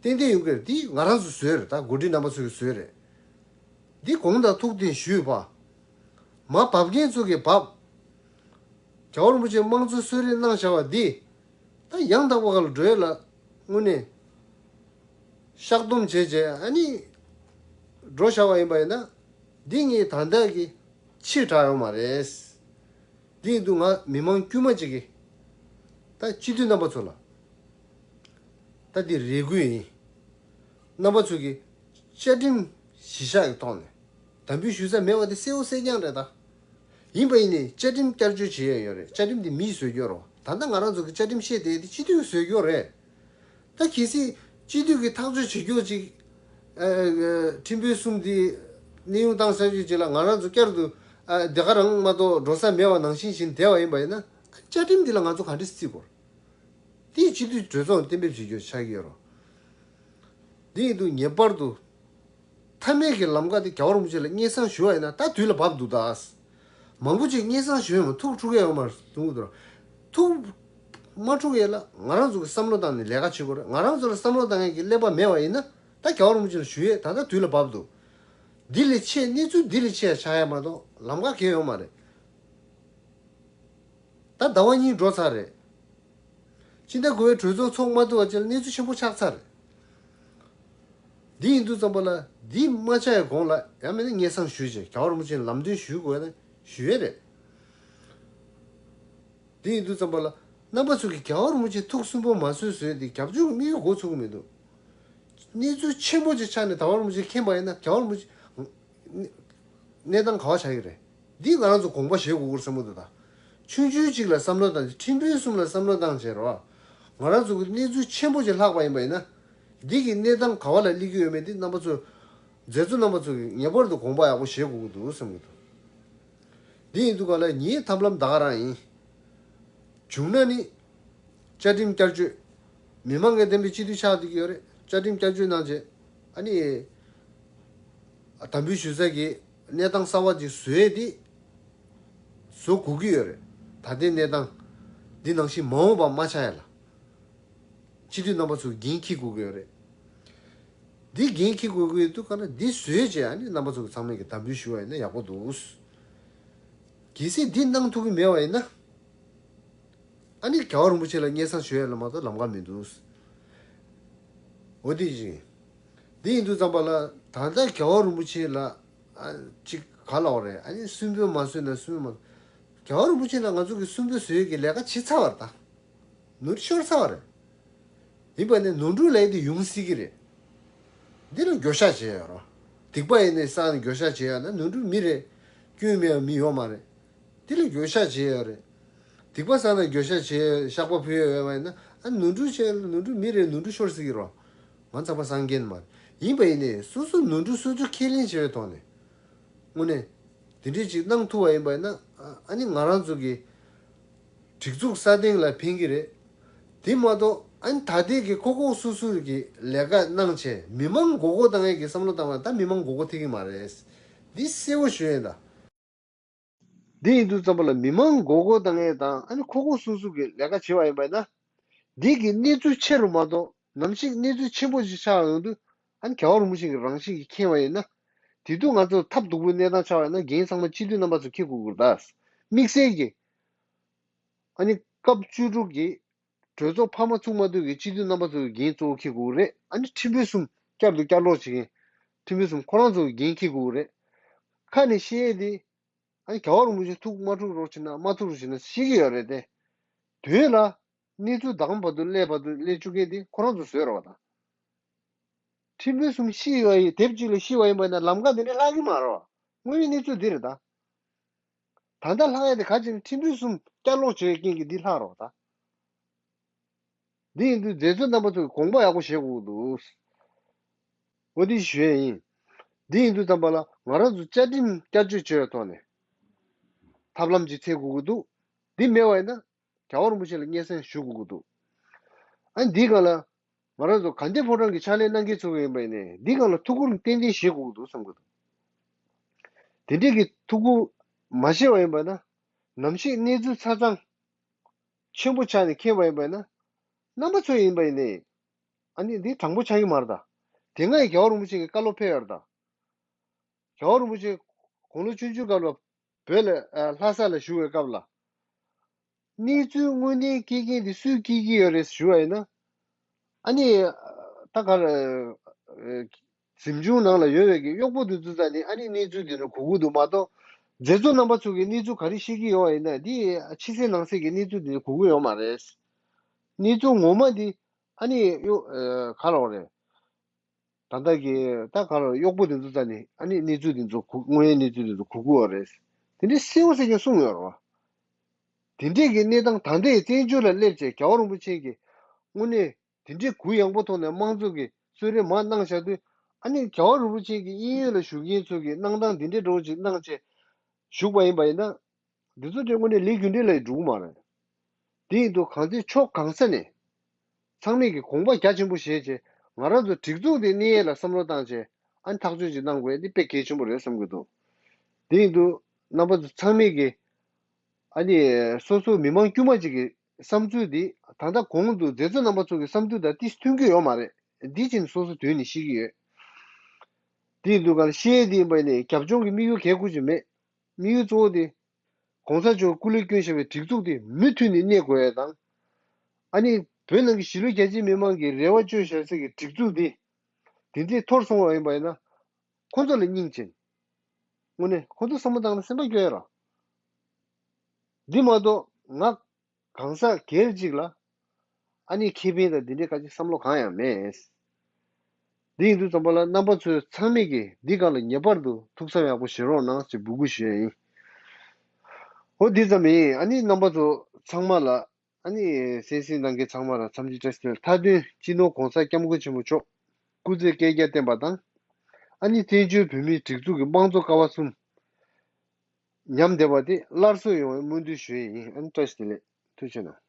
ཏན་ཏན་ཡོང་གི་རེད། འདི་ང་རང་ཚོའི་བཟོས་རེད། ད་འགོ་ཁྲིད་རྣམ་པ་ཚོ་གི་བཟོས་རེད། འདི་དགོངས་དག་ཐུགས་བདེན་ཞུས་པ། མར་འབབ་མཁན་ཚོ་གིས་འབབ། རྒྱལ་བ་རིན་པོ་ཆེ་དམངས་གཙོ་གསོལ་རས་གནང་བཞག་པ་འདི་ད་ཡང་དག་པ་སྒང་ལ་འགྲོ་ཡས་ལ་དངོས་གནས་བཤགས་སྡོམ་བྱས་བྱས་ཨ་ནི་འགྲོ་བཞག་པ་ཡིན་པ་ཡིན་ན། འདི་ངས་ད་ལྟ་གི་ཕྱིར་བསྒྲགས་ཡོད་མ་རེད། འདི་ཡིན་དུས་ང་མི་མང་དཀྱུས་མ་ཅིག་གིས། ད་སྤྱི་འཐུས་རྣམ་པ་ཚོ་ལ་ད་འདི་རེ་སྐུལ་ཡིན། རྣམ་པ་ཚོ་གིས་བཅའ་ཁྲིམས་གཞི་བཞག་གི་ཐོག་ནས་དམ་འབུལ་ཞུ་ས་མེད་པ་དེ་གསལ་པོ་གསལ་རྐྱང་རེད་ད། ཡིན་པ་ཡིན་ནའི་བཅའ་ཁྲིམས་བསྐྱར་བཅོས་བྱེད་ཡས་ཡོད་རེད། བཅའ་ཁྲིམས་འདི་མིས་བཟོས་ཀྱི་ཡོད་རེད། ད་ལྟ་ང་རང་ཚོ་གི་བཅའ་ཁྲིམས་བཤད་བསྡད་དེ་སྤྱི་འཐུས་ཀྱིས་བཟོས་ཀྱི་ཡོད་རེད། ད་གལ་སྲིད་སྤྱི་འཐུས་ཀྱིས་ཐག་གཅོད་བྱེད་རྒྱུ་ཅིག། ཨ་ཨ་ཁྲིམས་དཔོན་གསུམ་འདི་གནས་དབྱུང་བཏང་ཚར་རྒྱུ་ཅིག་ལ་ང་རང་ཚོ་བསྐྱར་དུ་ཨ་འདི་ག་རང་མ་གཏོགས་འགྲོ་ས་མེད་པ་ནང་བཞིན་བྱས་བསྡད་པ་ཡིན་པ་ཡིན་ན། བཅའ་ཁྲིམས་འདི་ལ་ང་ཚོ་ག་འདྲས་བརྩི་དགོས། དེ་སྤྱི་འཐུས་གྲོས་ཚོགས་གཏན་འབེབས་བྱེད་རྒྱུ་ཆགས་ཀྱི་ཡོད་རེད། འདི་ཡིན་དུས་ངེས་པར་དུ་མཐའ་མའི་གི་ལམ་ཁ་དེ་རྒྱལ་བ་རིན་པོ་ཆེ་ལ་སྙན་སེང་ཞུ་བ་ཡིན་ན་ད་དུས་ལ་བབ་འདུག་ད། མང་པོ་ཅིག་སྙན་སེང་ཞུ་ཡོང་ཐུགས་འཁྲུག་གི་ཡོད་མ་རེད་འདུག་དོ། ཐུགས་མ་འཁྲུག་ཡས་ལ་ང་རང་ཚོ་གི་བསམ་བློ་བཏང་ནས་ལས་ཀ་བྱེད་དགོས་རེད། ང་རང་ཚོ་ལ་བསམ་བློ་བཏང་མཁན་གྱི་ཀླད་པ་མེད་པ་ཡིན་ན་ད་རྒྱལ་བ་རིན་པོ་ཆེ་ལ་ཞུ་ཡས་ད་ལྟ་དུས་ལ་བབ་འདུག། འདི་ལས་ཆེ་གནས་ཚུལ་འདི་ལས་ཆེ་ཡ་ཆགས་ཡ་མ་གཏོགས་ལམ་ཁ་གང་ཡང་ཡོད་མ་རེད། ད་ཟླ་བ་གཉིས་འགྲོ་ཚར་རེད། སྤྱི་ཟླ་དགུ་པའི་གྲོས་ཚོགས་ཚོགས་མ་ཐུབ་པ་བྱས་ལ་གནས་ཚུལ་ཆེན་པོ་ཆགས་ཚར་རེད། འདི་ཡིན་དུས་ཙམ་པ་ལ་འདི་མ་ཆགས་ཡའི་གོང་ལ་ཡང་མིན་ན་སྙན་སེང་ཞུས་བྱས་རྒྱལ་བ་རིན་པོ་ཆེ་ལ་ལམ་སྟོན་ཞུ་དགོས་ན་ཞུ་ཡས་རེད། འདི་ཡིན་དུས་ཙམ་པ་ལ་རྣམ་པ་ཚོ་གིས་རྒྱལ་བ་རིན་པོ་ཆེ་ཐུགས་སུན་པོ་མ་བཟོས་བཟོས་ཏེ་རྒྱབ་སྐྱོར་གྱི་དམིགས་ཡུལ་འགོ་ཚུགས་ཀྱི་མི་འདུག། གནས་ཚུལ་ཆེན་པོ་ཅིག་ཆགས་ནས་རྒྱལ་བ་རིན་པོ་ཆེ་མཁྱེན་པ་ཡིན་ན་རྒྱལ་བ་རིན་པོ་ཆེ་གནས་སྟངས་ག་བ་ཆགས་ཀྱི་རེད། འདི་ང་རང་ཚོ་དགོངས་པ་བཞེས་དགོས་ཀྱི་རེད་བསམ་གྱི་འདུག་ད། ཆུང་ཆུང་གཅིག་ལ་བསམ་བློ་བཏང་བྱས། ཁྲིམས་དཔོན་གསུམ་ལ་བསམ་བློ་བཏང་བྱས་རོགས། ང་རང་ཚོ་གི་གནས་ཚུལ་ཆེན་པོ་ཅིག་ལྷག་པ་ཡིན་པ་ཡིན་ན། འདི་གི་གནས་སྟངས་ག་བ་ལ་སླེབས་ཀྱི་ཡོད་མེད་འདི་རྣམ་པ་ཚོ། མཛད་གཙོ་རྣམ་པ་ཚོ་གིས་ངེས་པར་དུ་དགོངས་པ་ཡག་པོ་བཞེས་དགོས་ཀྱི་འདུག་བསམ་གྱི་འདུག། འདི་ཡིན་དུས་ག་ལ་ངའི་ཐབས་ལམ་ད་ག་རང་ཡིན། བྱུང་ན་ནི། བཅའ་ཁྲིམས་བསྐྱར་བཅོས། མི་མང་གི་བདེན་པའི་སྤྱི་འཐུས་ཆགས་བསྡད་ཀྱི་ཡོད་རེད། བཅའ་ཁྲིམས་བསྐྱར་བཅོས་གནང་བྱས། ཨ་ནི། དམ་འབུལ་ཞུ་ས་གི་གནས་སྟངས་གསར་བ་ཅིག་བཟོས་ཏེ། བཟོ་དགོས་ཀྱི་ཡོད་རེད། ད་ལྟའི་གནས་སྟངས་འདི་ནང་བཞིན་མ་འོངས་པ་མ་ཆགས་ཡ་ལ། སྤྱི་འཐུས་རྣམ་པ་ཚོས་འགན་འཁྱེར་དགོས་ཀྱི་ཡོད་རེད། འདི་འགན་འཁྱེར་དགོས་ཀྱི་འདུག་ག་ན་འདི་བཟོས་བྱས་ཨ་ནི་རྣམ་པ་ཚོ་གི་ཚང་མས་ཀྱི་དམ་འབུལ་ཞུ་བ་ཡིན་ན་ཡག་པོ་འདུག། གལ་སྲིད་འདི་གནང་ཐུབ་ཀྱི་མེད་པ་ཡིན་ན། ཨ་ནི་རྒྱལ་བ་རིན་པོ་ཆེ་ལ་སྙན་སེང་ཞུ་ཡ་ལ་མ་གཏོགས་ལམ་ཁ་མི་འདུག། འོ་དེ་བཞིན། འདི་ཡིན་དུས་ཙམ་པ་ལ་ད་ལྟ་རྒྱལ་བ་རིན་པོ་ཆེ་ལ་ཨ་ཅིག་ག་ལབ་དགོས་རེད། ཨ་ནི་སུན་པོ་མ་བཟོས་ན་སུན་པོ་མ། རྒྱལ་བ་རིན་པོ་ཆེ་ལ་ང་ཚོ་གི་སུན་པོ་བཟོ་ཡས་ཀྱི་ལས་ཀ་བྱེད་ཚར་བ་རེད་ད། ནོར་འཁྲུལ་ཤོར་ཚར་བ་རེད། ཡིན་པ་ནི་ནོར་འཁྲུལ་ལས་དེ་ཡོང་སྲིད་ཀྱི་རེད། འདི་ལ་འགྱོད་བཤགས་བྱེད་ཡ་རོགས། སྡིག་པ་ཡིན་ནའི་བསགས་ནས་འགྱོད་བཤགས་བྱེད་ཡ་ན་ནོར་འཁྲུལ་མི་རེད། སྐྱོན་མེད་པ་མི་ཡོད་མ་རེད། འདི་ལ་འགྱོད་བཤགས་བྱེད་ཡ་རེད། སྡིག་པ་བསགས་ན་འགྱོད་བཤགས་བྱེད་ཡ་བཤགས་པ་ཕུལ་ཡ་ཡོད་པ་ཡིན་ན་ཨ་ནོར་འཁྲུལ་བྱས་ནོར་འཁྲུལ་མི་རེད། ནོར་འཁྲུལ་ཤོར་སྲིད་ཀྱི་རོགས། ང་ཚང་མ་སངས་རྒྱས་མ་རེད། ཡིན་པ་ཡིན་ནའི་སོ་སོ་ནོར་འཁྲུལ་སོ་སོ་ཁས་ལེན་བྱེད་པའི་ཐོག་ནས། དངོས་གནས། དེ་འདྲས་ཅིག་གནང་ཐུབ་པ་ཡིན་པ་ཡིན་ན་ཨ་ནི་ང་རང་ཚོ་གི་སྒྲིག་འཛུགས་སྲ་བརྟན་ལ་ཕན་གྱི་རེད། དེ་མ་གཏོགས་ཨ་ནི་ད་ལྟའི་གི་ཁོ་ཁོ་སོ་སོའི་གི་ལས་ཀ་གནང་བྱས་མི་མང་མགོ་སྐོར་བཏང་ཡས་ཀྱི་བསམ་བློ་བཏང་བ་ད་མི་མང་མགོ་སྐོར་ཐེབས་ཀྱི་མ་རེད། འདི་གསལ་པོ་ཞུ་ཡིན་ད། འདི་ཡིན་དུས་ཙམ་པ་ལ་མི་མང་མགོ་སྐོར་བཏང་ཡས་དང་ཨ་ནི་ཁོ་ཁོ་སོ་སོ་གི་ལས་ཀ་བྱེད་པ་ཡིན་པ་ཡིན་ན། འདི་གི་གནས་ཚུལ་ཆེ་རུ་མ་གཏོགས་ནམ་ཞིག་གནས་ཚུལ་ཆེན་པོ་ཞིག་ཆགས་ཡོང་དུས་ཨ་ནི་རྒྱལ་བ་རིན་པོ་ཆེ་གི་རང་བཞིན་གྱིས་མཁྱེན་པ་ཡིན་ན། དེ་དུས་ང་ཚོ་ཐབས་སྡུག་པོའི་གནས་སྟངས་ཆགས་པ་ཡིན་ན་འགན་ཚང་མ་སྤྱི་འཐུས་རྣམ་པ་ཚོ་འཁྱེར་དགོས་ཀྱི་རེད་ད། དམིགས་བསལ་གྱི་ཨ་ནི་སྐབས་བཅུ་དྲུག་གི་གྲོས་ཚོགས་འཕར་མ་ཚུགས་མ་ཐུབ་ཀྱི་སྤྱི་འཐུས་རྣམ་པ་ཚོ་གི་འགན་གཙོ་བོ་འཁྱེར་དགོས་ཀྱི་རེད། ཨ་ནི་ཁྲིམས་དཔོན་གསུམ་བསྐྱར་དུ་བསྐྱར་ལོག་བྱེད་མཁན་ཁྲིམས་དཔོན་གསུམ་ཁོ་རང་ཚོ་གི་འགན་འཁྱེར་དགོས་ཀྱི་རེད། ཁ་ནས་བཤད་ཡས་དེ། ཨ་ནི་རྒྱལ་བ་རིན་པོ་ཆེ་ཐུགས་མ་ཐུག་རོགས་བྱེད་ན་མ་ཐུག་རོགས་བྱེད་ན་ཤི་གི་ཡོད་རེད་དེ། དོན་ལ་གནས་ཚུལ་དང་བར་དུ་སླེབས་བར་དུ་སླེབས་བཅུག་མཁན་དེ་ཁོ་རང་ཚོ་བཟོས་རེད་བ་ད། ཁྲིམས་དཔོན་གསུམ་ཤི་བ་ཡིན་དེབ་གཅིག་ལ་ཤི་བ་ཡིན་པ་ཡིན་ན་ལམ་ཁ་འདི་ནས་ལྷག་གི་མ་རེད་བ། དངོས་ཡོད་གནས་ཚུལ་འདི་རེད་ད། ད་ལྟ་ལྷག་ཡ་དེ་ག་ཅིག་ནི་ཁྲིམས་དཔོན་གསུམ་བསྐྱར་ལོག་བྱེད་རྐྱེན་གྱིས་འདི་ལྷག་རེད་བ་ད། འདི་ཡིན་དུས་མཛད་གཙོ་རྣམ་པ་ཚོས་དགོངས་པ་ཡག་པོ་བཞེས་དགོས་ཀྱི་འདུག་འོ་འདི་ཞུ་ཡས་ཡིན། འདི་ཡིན་དུས་ཙམ་པ་ལ་ང་རང་ཚོ་བཅའ་ཁྲིམས་བསྐྱར་བཅོས་བྱས་པའི་ཐོག་ནས་ཐབས་ལམ་ཅིག་འཚོལ་དགོས་ཀྱི་འདུག་འདི་མེད་པ་ཡིན་ན་རྒྱལ་བ་རིན་པོ་ཆེ་ལ་སྙན་སེང་ཞུ་དགོས་ཀྱི་འདུག་ཨ་འདིའི་སྒང་ལ་ང་རང་ཚོ་དགའ་ལྡན་ཕོ་བྲང་གི་ཕྱག་ལས་གནང་མཁན་ཚོ་ཡིན་པ་ཡིན་ནའི་འདིའི་སྒང་ལ་ཐུགས་ཁུར་ཏན་ཏན་བཞེས་དགོས་ཀྱི་འདུག་བསམ་གྱི་འདུག་དེ་འདྲས་ཀྱི་ཐུགས་ཁུར་མ་བཞེས་པ་ཡིན་པ་ན་ནམ་ཞིག་གནས་ཚུལ་ཆ་ཚང་ཆེན་པོ་ཆགས་ནས་འཁེལ་བ་ཡིན་པ་ཡིན་ན། རྣམ་པ་ཚོ་ཡིན་པ་ཡིན་ནའི། ཨ་ནི་འདི་དྲང་པོ་ཆགས་ཀྱི་མ་རེད་ད། དེ་སྔ་ཡི་རྒྱལ་བ་རིན་པོ་ཆེ་གི་བཀའ་སློབ་ཕེབས་ཡོད་རེད་ད། རྒྱལ་བ་རིན་པོ་ཆེ་དགུང་ལོ་ཆུང་ཆུང་སྐབས་ལ་བོད་ལ་ཨ་ལྷ་ས་ལ་བཞུགས་པའི་སྐབས་ལ། གནས་ཚུལ་དངོས་གནས་སྐྱེལ་མཁན་འདི་སུས་སྐྱེལ་གྱི་ཡོད་རེད་ཞུ་བ་ཡིན་ན། ཨ་ནི། ད་ག་རེ། གཟིམ་ཆུང་ནང་ལ་ཡོད་པའི་གི་གཡོག་པོ་འདི་ཚོ་རྩ་ནས་ཨ་ནི་གནས་ཚུལ་འདི་ནི་གོ་གི་འདུག་མ་གཏོགས། མཛད་གཙོ་རྣམ་པ་ཚོ་གི་གནས་ཚུལ་ག་རེ་ཤེས་ཀྱི་ཡོད་པ་ཡིན་ན་འདི་ཕྱི་གསལ་ནང་གསལ་གྱི་གནས་ཚུལ་འདི་ནི་གོ་གི་ཡོད་མ་རེད། གནས་ཚུལ་ངོ་མ་འདི་ཨ་ནི་གཡོག་ག་རེ་རེད། ད་ལྟ་གི་ད་ག་རེ་གཡོག་པོ་འདི་ཚོ་རྩ་ནས་ཨ་ནི་གནས་ཚུལ་འདི་ཚོ་གོ་དངོས་ཡོད་གནས་ཚུལ་འདི་ཚོ་གོ་གི་ཡོད་རེད། དེ་འདྲའི་གསལ་པོ་གསལ་རྐྱང་གསུངས་ཡོད་རེད་བ། དེ་འདྲས་ཀྱི་གནས་སྟངས་ད་ལྟའི་བཙན་བྱོལ་ལ་སླེབས་བྱས་རྒྱལ་བ་རིན་པོ་ཆེ་གིས་དངོས་གནས་དེ་འདྲའི་གུ་ཡངས་པོ་ཐོག་ནས་དམངས་གཙོ་གི་གསོལ་རས་མར་གནང་བཞག་དུས། ཨ་ནི་རྒྱལ་བ་རིན་པོ་ཆེ་གི་དབྱིན་ཡུལ་ལ་བཞུགས་མཁན་ཚོ་གི་གནང་སྟངས་འདི་འདྲའི་འདྲ་བོ་ཅིག་གནང་བྱས་བཞུགས་པ་ཡིན་པ་ཡིན་ན། འདི་ཚོ་དེ་དངོས་གནས་ལས་རྒྱུ་འབྲས་ལ་འགྲོ་གི་མ་རེད། དེ་ཡིན་དུས་གང་ཚེ་ཕྱོགས་གང་ས་ནས་ཚང་མས་ཀྱི་དགོངས་པ་རྒྱ་ཆེན་པོ་བཞེས་བྱས་ང་རང་ཚོ་སྒྲིག་འཛུགས་དེ་གནས་ཡས་ལ་བསམ་བློ་བཏང་བྱས་ཨ་ནི་ཐག་གཅོད་ཅིག་གནང་དགོས་འདི་དཔེ་གལ་ཆེན་པོ་རེད་བསམ་གྱི་འདུག་དེ་ཡིན་དུས་རྣམ་པ་ཚོ་ཚང་མས་ཀྱི་ཨ་ནི་སོ་སོ་མི་མང་དཀྱུས་མ་ཅིག་གི་བསམ་ཚུལ་འདི་ད་ལྟ་གོང་དུ་མཛད་གཙོ་རྣམ་པ་ཚོ་གི་བསམ་ཚུལ་དང་ཏིས་མཐུན་གྱི་ཡོད་མ་རེད། འདི་ཅིག་སོ་སོ་དོན་ནས་ཤེས་ཀྱི་ཡོད། དེ་ཡིན་དུས་ག་ལ་ཤེས་ཡས་དེ་ཡིན་པ་ནས་རྒྱབ་ལྗོངས་ཀྱི་དམིགས་ཡུལ་གལ་ཁུར་གྱི་མེད། དམིགས་ཡུལ་གཙོ་བོ་དེ། གོང་ས་མཆོག་སྐུ་ལས་བསྐྱོན་བཞག་པའི་སྒྲིག་འཛུགས་དེ་མུ་མཐུད་ནས་གནས་དགོས་ཡས་དང་། ཨ་ནི་བོད་ནང་གི་གཞིས་ལུས་རྒྱ་ཆེའི་མི་མང་གི་རེ་བ་བཅོལ་བཞག་ས་གི་སྒྲིག་འཛུགས་དེ། དེ་འདྲས་འཐོར་སོང་བ་ཡིན་པ་ཡིན་ན། ཁོང་ཚོ་ལ་སྙིང་རྗེ། དངོས་གནས་ཁོང་ཚོ་བསམ་བློ་བཏང་ན་སེམས་པ་སྐྱོ་ཡ་ར། འདི་མ་གཏོགས་ང་གང་ཟག་སྒེར་གཅིག་ལ་ཨ་ནི་ཁེ་ཕན་དང་འདི་འདྲའི་ཁ་ཅིག་བསམ་བློ་གང་ཡང་མེད། འདི་ཡིན་དུས་ཙམ་པ་ལ་རྣམ་པ་ཚོས་ཚང་མས་ཀྱིས་འདི་སྒང་ལ་ངེས་པར་དུ་ཐུགས་བསམ་ཡག་པོ་བཞེས་རོགས་གནང་ཞེས་འབོད་སྐུལ་ཞུ་ཡ་ཡིན། འོ་འདི་ཙམ་ཡིན། ཨ་ནི་རྣམ་པ་ཚོ་ཚང་མ་ལ་ཨ་ནི་གསན་གཟིགས་གནང་མཁན་ཚང་མ་ལ་འཚམས་འདྲི་བཀྲ་ཤིས་བདེ་ལེགས། མཐའ་དོན་སྤྱི་ནོར་༸གོང་ས་༸སྐྱབས་མགོན་ཆེན་པོ་མཆོག་སྐུ་ཚེ་བསྐལ་བརྒྱར་བརྟན་པ་དང་། ཨ་ནི་བཙན་བྱོལ་བོད་མིའི་སྒྲིག་འཛུགས་ཀྱི་དམངས་གཙོ་ཀ་བ་གསུམ་ཉམས་བསྡད་པ་དེ་སླར་གསོ་ཡོང་བའི་སྨོན་འདུན་ཞུ་ཡས་ཡིན། ཨ་ནི་བཀྲ་ཤིས་བདེ་ལེགས། ཐུགས་རྗེ་གནང་།